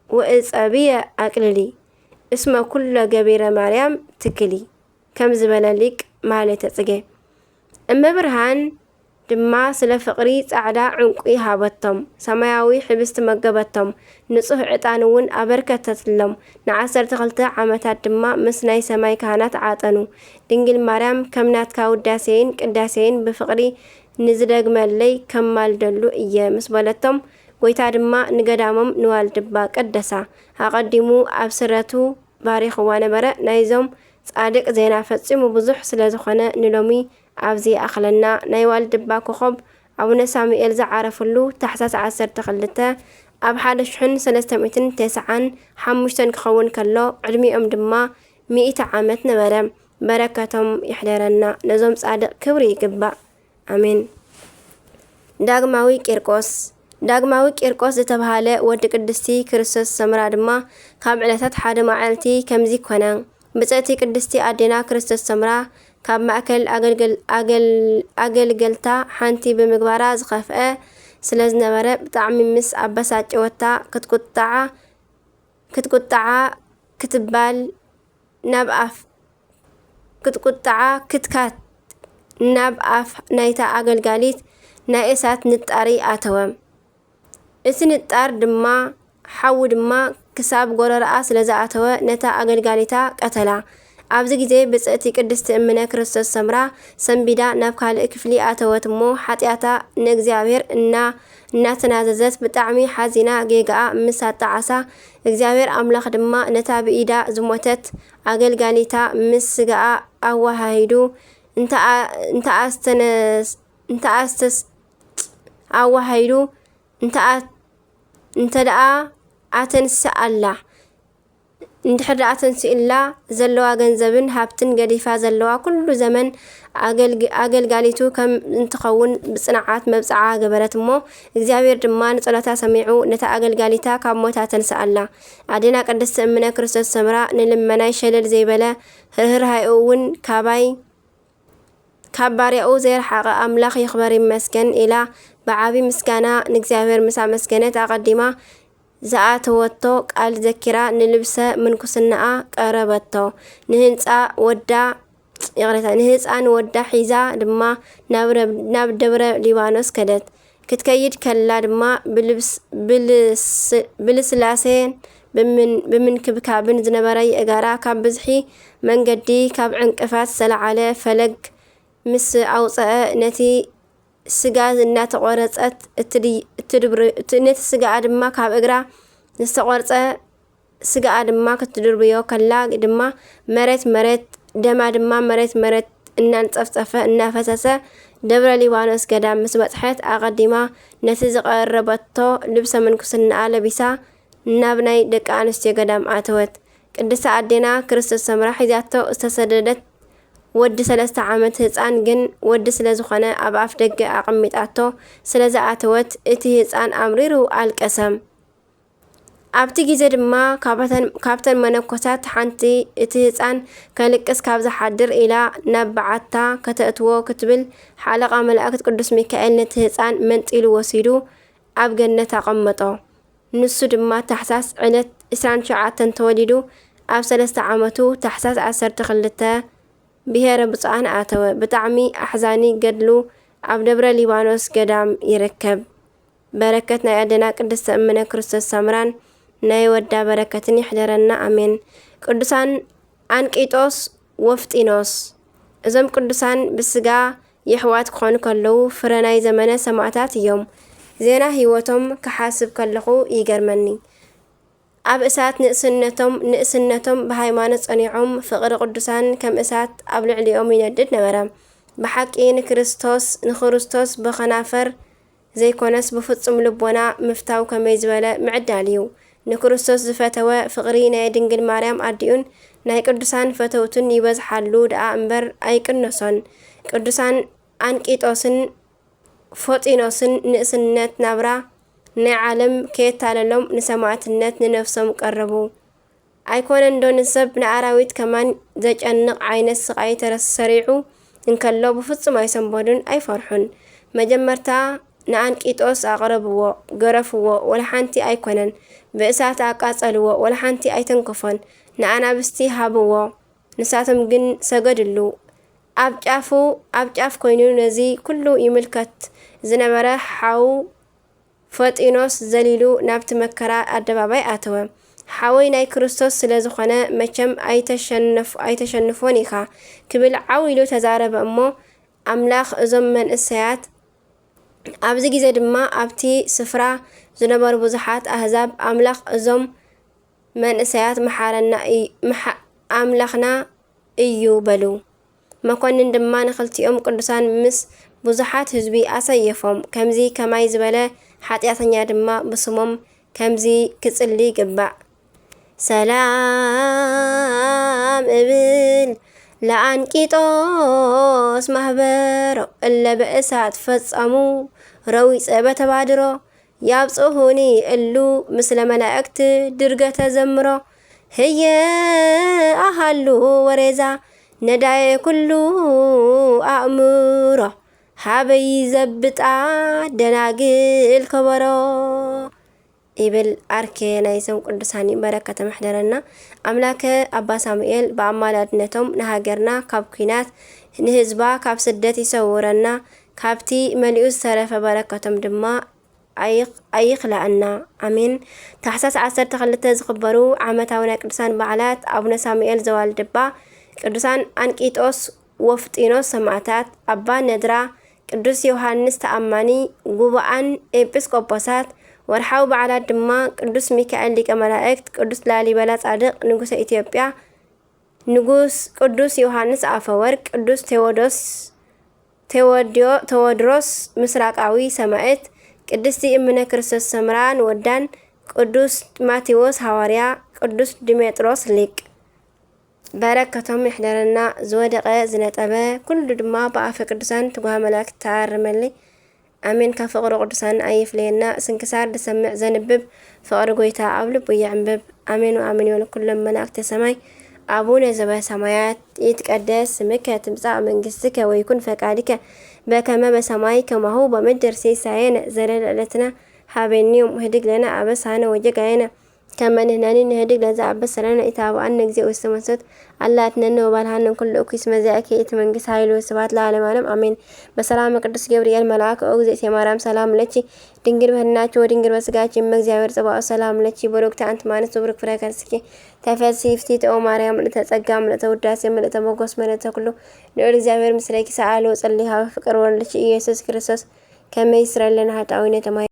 ወእጸብየ ኣቅልሊ እስመ ኩሎ ገቢረ ማርያም ትክሊ ከም ዝበለ ሊቅ ማህሌተ ጽጌ። እመብርሃን ድማ ስለ ፍቕሪ ጻዕዳ ዕንቁ ሃበቶም፣ ሰማያዊ ሕብስቲ መገበቶም፣ ንጹሕ ዕጣን እውን ኣበርከተትሎም። ንዓሰርተ ክልተ ዓመታት ድማ ምስ ናይ ሰማይ ካህናት ዓጠኑ። ድንግል ማርያም ከም ናትካ ውዳሴይን ቅዳሴይን ብፍቕሪ ንዝደግመለይ ከማልደሉ እየ ምስ በለቶም፣ ጐይታ ድማ ንገዳሞም ንዋልድባ ቀደሳ። ኣቐዲሙ ኣብ ስረቱ ባሪኽዋ ነበረ። ናይዞም ጻድቅ ዜና ፈጺሙ ብዙሕ ስለ ዝኾነ ንሎሚ ኣብዚ ይኣኽለና። ናይ ዋልድባ ኮኾብ ኣቡነ ሳሙኤል ዝዓረፍሉ ታሕሳስ ዓሰርተ ክልተ ኣብ ሓደ ሽሕን ሰለስተ ሚእትን ተስዓን ሓሙሽተን ክኸውን ከሎ ዕድሚኦም ድማ ሚእቲ ዓመት ነበረ። በረከቶም ይሕደረና። ነዞም ጻድቅ ክብሪ ይግባእ። ኣሜን። ዳግማዊ ቂርቆስ። ዳግማዊ ቂርቆስ ዝተባህለ ወዲ ቅድስቲ ክርስቶስ ሰምራ ድማ ካብ ዕለታት ሓደ መዓልቲ ከምዚ ኮነ። ብጽእቲ ቅድስቲ ኣዴና ክርስቶስ ሰምራ ካብ ማእከል ኣገልገል-፣ ኣገል-፣ ኣገልገልታ ሓንቲ ብምግባራ ዝኸፍአ ስለ ዝነበረ ብጣዕሚ ምስ ኣበሳጨወታ ክትቁጣዓ፣ ክትቁጣዓ ክትባል ናብ ኣፍ ክትቁጣዓ ክትካት ናብ ኣፍ ናይታ ኣገልጋሊት ናይ እሳት ንጣሪ ኣተወ። እቲ ንጣር ድማ፣ ሓዊ ድማ ክሳብ ጎረረኣ ስለ ዝኣተወ፣ ነታ ኣገልጋሊታ ቀተላ። ኣብዚ ግዜ ብጽእቲ ቅድስቲ እምነ ክርስቶስ ሰምራ ሰንቢዳ ናብ ካልእ ክፍሊ ኣተወት እሞ፣ ሓጢኣታ ንእግዚኣብሔር እና-፣ እናተናዘዘት ብጣዕሚ ሓዚና ጌጋኣ ምስ ኣጣዓሳ፣ እግዚኣብሔር ኣምላኽ ድማ ነታ ብኢዳ ዝሞተት ኣገልጋሊታ ምስ ስጋኣ ኣወሃሂዱ እንተኣ-፣ እንተኣስተነስ-፣ እንተኣስተስ-፣ ኣወሃሂዱ እንተኣ-፣ እንተ ደኣ ኣተንስኣላ፣ እንድሕር ደኣ ተንሲኡላ ዘለዋ ገንዘብን ሃብትን ገዲፋ ዘለዋ ኩሉ ዘመን ኣገልግ-፣ ኣገልጋሊቱ ከም እንትኸውን ብጽንዓት መብጽዓ ገበረት እሞ፣ እግዚኣብሔር ድማ ንጸሎታ ሰሚዑ ነታ ኣገልጋሊታ ካብ ሞት ኣተንስኣላ። ኣዴና ቅድስቲ እምነ ክርስቶስ ሰምራ ንልመናይ ሸለል ዘይበለ ርህራሄኡ እውን ካባይ ካብ ባርያኡ ዘየርሓቐ ኣምላኽ ይኽበር ይመስገን ኢላ ብዓቢ ምስጋና ንእግዚኣብሔር ምስ ኣመስገነት ኣቐዲማ ዝኣተወቶ ቃል ዘኪራ ንልብሰ ምንኩስናኣ ቀረበቶ። ንህንጻ ወዳ፣ ይቕሬታ፣ ንህጻን ወዳ ሒዛ ድማ ናብ ረብ-፣ ናብ ደብረ ሊባኖስ ከደት። ክትከይድ ከላ ድማ ብልብስ-፣ ብልስ-፣ ብልስላሴን ብምን-፣ ብምንክብካብን ዝነበረ የእጋራ ካብ ብዝሒ መንገዲ ካብ ዕንቅፋት ዝተለዓለ ፈለግ ምስ ኣውጸአ ነቲ ስጋ እናተቖረጸት እትድይ-፣ እትድብር-፣ እቲ፣ ነቲ ስጋኣ ድማ ካብ እግራ ዝተቖርጸ ስጋኣ ድማ ክትድርብዮ ከላ ድማ መሬት መሬት፣ ደማ ድማ መሬት መሬት እናንጸፍጸፈ እናፈሰሰ ደብረ ሊባኖስ ገዳም ምስ በጽሐት ኣቐዲማ ነቲ ዝቐረበቶ ልብሰ ምንኩስናኣ ለቢሳ ናብ ናይ ደቂ ኣንስትዮ ገዳም ኣተወት። ቅድስቲ ኣዴና ክርስቶስ ሰምራ ሒዛቶ ዝተሰደደት ወዲ ሰለስተ ዓመት ህጻን ግን ወዲ ስለ ዝኾነ ኣብ ኣፍ ደገ ኣቐሚጣቶ ስለ ዝኣተወት እቲ ህጻን ኣምሪሩ ኣልቀሰ። ኣብቲ ግዜ ድማ ካብተን፣ ካብተን መነኮሳት ሓንቲ እቲ ህጻን ከልቅስ ካብ ዝሓድር ኢላ ናብ በዓታ ከተእትዎ ክትብል ሓለቓ መላእክት ቅዱስ ሚካኤል ነቲ ህጻን መንጢሉ ወሲዱ ኣብ ገነት ኣቐመጦ። ንሱ ድማ ታሕሳስ ዕለት ዕስራን ትሽዓተን ተወሊዱ ኣብ ሰለስተ ዓመቱ ታሕሳስ ዓሰርተ ክልተ ብሄረ ብፁዓን ኣተወ። ብጣዕሚ ኣሕዛኒ ገድሉ ኣብ ደብረ ሊባኖስ ገዳም ይርከብ። በረከት ናይ ኣደና ቅድስተ እምነ ክርስቶስ ሰምራን ናይ ወዳ በረከትን ይሕደረና፣ ኣሜን። ቅዱሳን ኣንቂጦስ ወፍጢኖስ። እዞም ቅዱሳን ብስጋ የሕዋት ክኾኑ ከለዉ ፍረ ናይ ዘመነ ሰማእታት እዮም። ዜና ህይወቶም ክሓስብ ከለኹ ይገርመኒ። ኣብ እሳት ንእስነቶም፣ ንእስነቶም ብሃይማኖት ጸኒዖም፣ ፍቕሪ ቅዱሳን ከም እሳት ኣብ ልዕሊኦም ይነድድ ነበረ። ብሓቂ ንክርስቶስ፣ ንክርስቶስ ብኸናፈር ዘይኮነስ ብፍጹም ልቦና ምፍታው ከመይ ዝበለ ምዕዳል እዩ። ንክርስቶስ ዝፈተወ ፍቕሪ ናይ ድንግል ማርያም ኣዲኡን ናይ ቅዱሳን ፈተውቱን ይበዝሓሉ ደኣ እምበር ኣይቅነሶን። ቅዱሳን ኣንቂጦስን ፎጢኖስን ንእስነት ናብራ ናይ ዓለም ከየታለሎም ንሰማዕትነት ንነፍሶም ቀረቡ። ኣይኮነን ዶ ንሰብ ንኣራዊት ከማን ዘጨንቕ ዓይነት ስቓይ ተረስ-፣ ሰሪዑ እንከሎ ብፍጹም ኣይሰንበዱን ኣይፈርሑን። መጀመርታ ንኣንቂጦስ ኣቕረብዎ፣ ገረፍዎ፣ ወላ ሓንቲ ኣይኮነን። ብእሳት ኣቃጸልዎ፣ ወላ ሓንቲ ኣይተንከፎን። ንኣናብስቲ ሃብዎ፣ ንሳቶም ግን ሰገድሉ። ኣብ ጫፉ፣ ኣብ ጫፍ ኮይኑ ነዚ ኩሉ ይምልከት ዝነበረ ሓው ፈጢኖስ ዘሊሉ ናብቲ መከራ ኣደባባይ ኣተወ። ሓወይ ናይ ክርስቶስ ስለ ዝኾነ መቸም ኣይተሸነፍ-፣ ኣይተሸንፎን ኢኻ ክብል ዓው ኢሉ ተዛረበ እሞ ኣምላኽ እዞም መንእሰያት ኣብዚ ግዜ ድማ ኣብቲ ስፍራ ዝነበሩ ብዙሓት ኣህዛብ ኣምላኽ እዞም መንእሰያት መሓረና እይ-፣ መሓ-፣ ኣምላኽና እዩ በሉ። መኮንን ድማ ንኽልቲኦም ቅዱሳን ምስ ብዙሓት ህዝቢ ኣሰየፎም። ከምዚ ከማይ ዝበለ ሓጢኣተኛ ድማ ብስሞም ከምዚ ክጽሊ ይግባእ። ሰላም እብል ለኣንቂጦስ ማህበሮ እለ በእሳት ፈጸሙ ረዊጸ በተባድሮ ያብጽሑኒ እሉ ምስለ መላእክት ድርገተ ዘምሮ ህየ ኣሃሉ ወሬዛ ነዳየ ኩሉ ኣእምሮ ሃበይ ዘብጣ ደናግል ከበሮ ይብል። ኣርኬ ናይዞም ቅዱሳን እዩ፣ በረከቶም ይሕደረና። ኣምላከ ኣባ ሳሙኤል ብኣማላድነቶም ንሃገርና ካብ ኲናት ንህዝባ ካብ ስደት ይሰውረና፣ ካብቲ መሊኡ ዝተረፈ በረከቶም ድማ ኣይኽ-፣ ኣይኽላእና። ኣሜን። ታሕሳስ ዓሰርተ ክልተ ዝኽበሩ ዓመታዊ ናይ ቅዱሳን በዓላት ኣቡነ ሳሙኤል ዘዋልድባ፣ ቅዱሳን ኣንቂጦስ ወፍጢኖስ ሰማዕታት፣ ኣባ ነድራ፣ ቅዱስ ዮሃንስ ተኣማኒ፣ ጉባኣን ኤጲስቆጶሳት። ወርሓዊ በዓላት ድማ ቅዱስ ሚካኤል ሊቀ መላእክት፣ ቅዱስ ላሊበላ ጻድቕ፣ ንጉሰ ኢትዮጵያ፣ ንጉስ ቅዱስ ዮሃንስ ኣፈወርቅ፣ ቅዱስ ቴዎዶስ፣ ቴዎድዮ-፣ ቴዎድሮስ ምስራቃዊ ሰማዕት፣ ቅድስቲ እምነ ክርስቶስ ሰምራን ወዳን፣ ቅዱስ ማቴዎስ ሃዋርያ፣ ቅዱስ ዲሜጥሮስ ሊቅ። በረከቶም ይሕደረና። ዝወደቀ ዝነጠበ ኩሉ ድማ ብኣፈ ቅዱሳን ትጉሃ መላእክት ተኣርመለይ። ኣሜን። ካብ ፍቕሪ ቅዱሳን ኣይፍለየና። ስንክሳር ዝሰምዕ ዘንብብ ፍቕሪ ጎይታ ኣብ ልቡ ይዕንብብ። ኣሜን ወኣሜን ይበሉ ኩሎም መላእክተ ሰማይ። ኣቡነ ዘበሰማያት ይትቀደስ ስምከ ትምጻእ መንግስትከ ወይኩን ፈቃድከ በከመ በሰማይ ከማሁ በምድር። ሲሳየነ ዘለለዕለትና ሀበኒ ዮም። ህድግ ለነ አበሳነ ወጌጋየነ ከመ ንሕነኒ ንህድግ ለዘአበሰ ለነ። ኢታብአነ እግዚኦ ውስተ መንሱት አላ አድነነ ወባልሃነ እምኩሉ እኩይ እስመ ዚአከ ይእቲ መንግስት ኃይል ወስብሐት ለዓለመ ዓለም አሜን። በሰላመ ቅዱስ ገብርኤል መልአክ ኦ እግዝእትየ ማርያም ሰላም ለኪ ድንግል በህልናኪ ወድንግል በስጋኪ እመ እግዚአብሔር ጸባኦት ሰላም ለኪ ብሩክቲ አንቲ እም አማኑኤል ወብሩክ ፍሬ ከርስኪ ተፈሲ ፍስሕቲ ኦ ማርያም ምልዕተ ጸጋ ምልዕተ ውዳሴ ምልዕተ ሞገስ ምልዕተ ኩሉ ልዑል እግዚአብሔር ምስሌኪ ሰአሊ ወጸሊ ሀበ ፍቅር ወልድኪ ኢየሱስ ክርስቶስ ከመ ይስረይ ለነ ኃጣውኢነ ተማሂ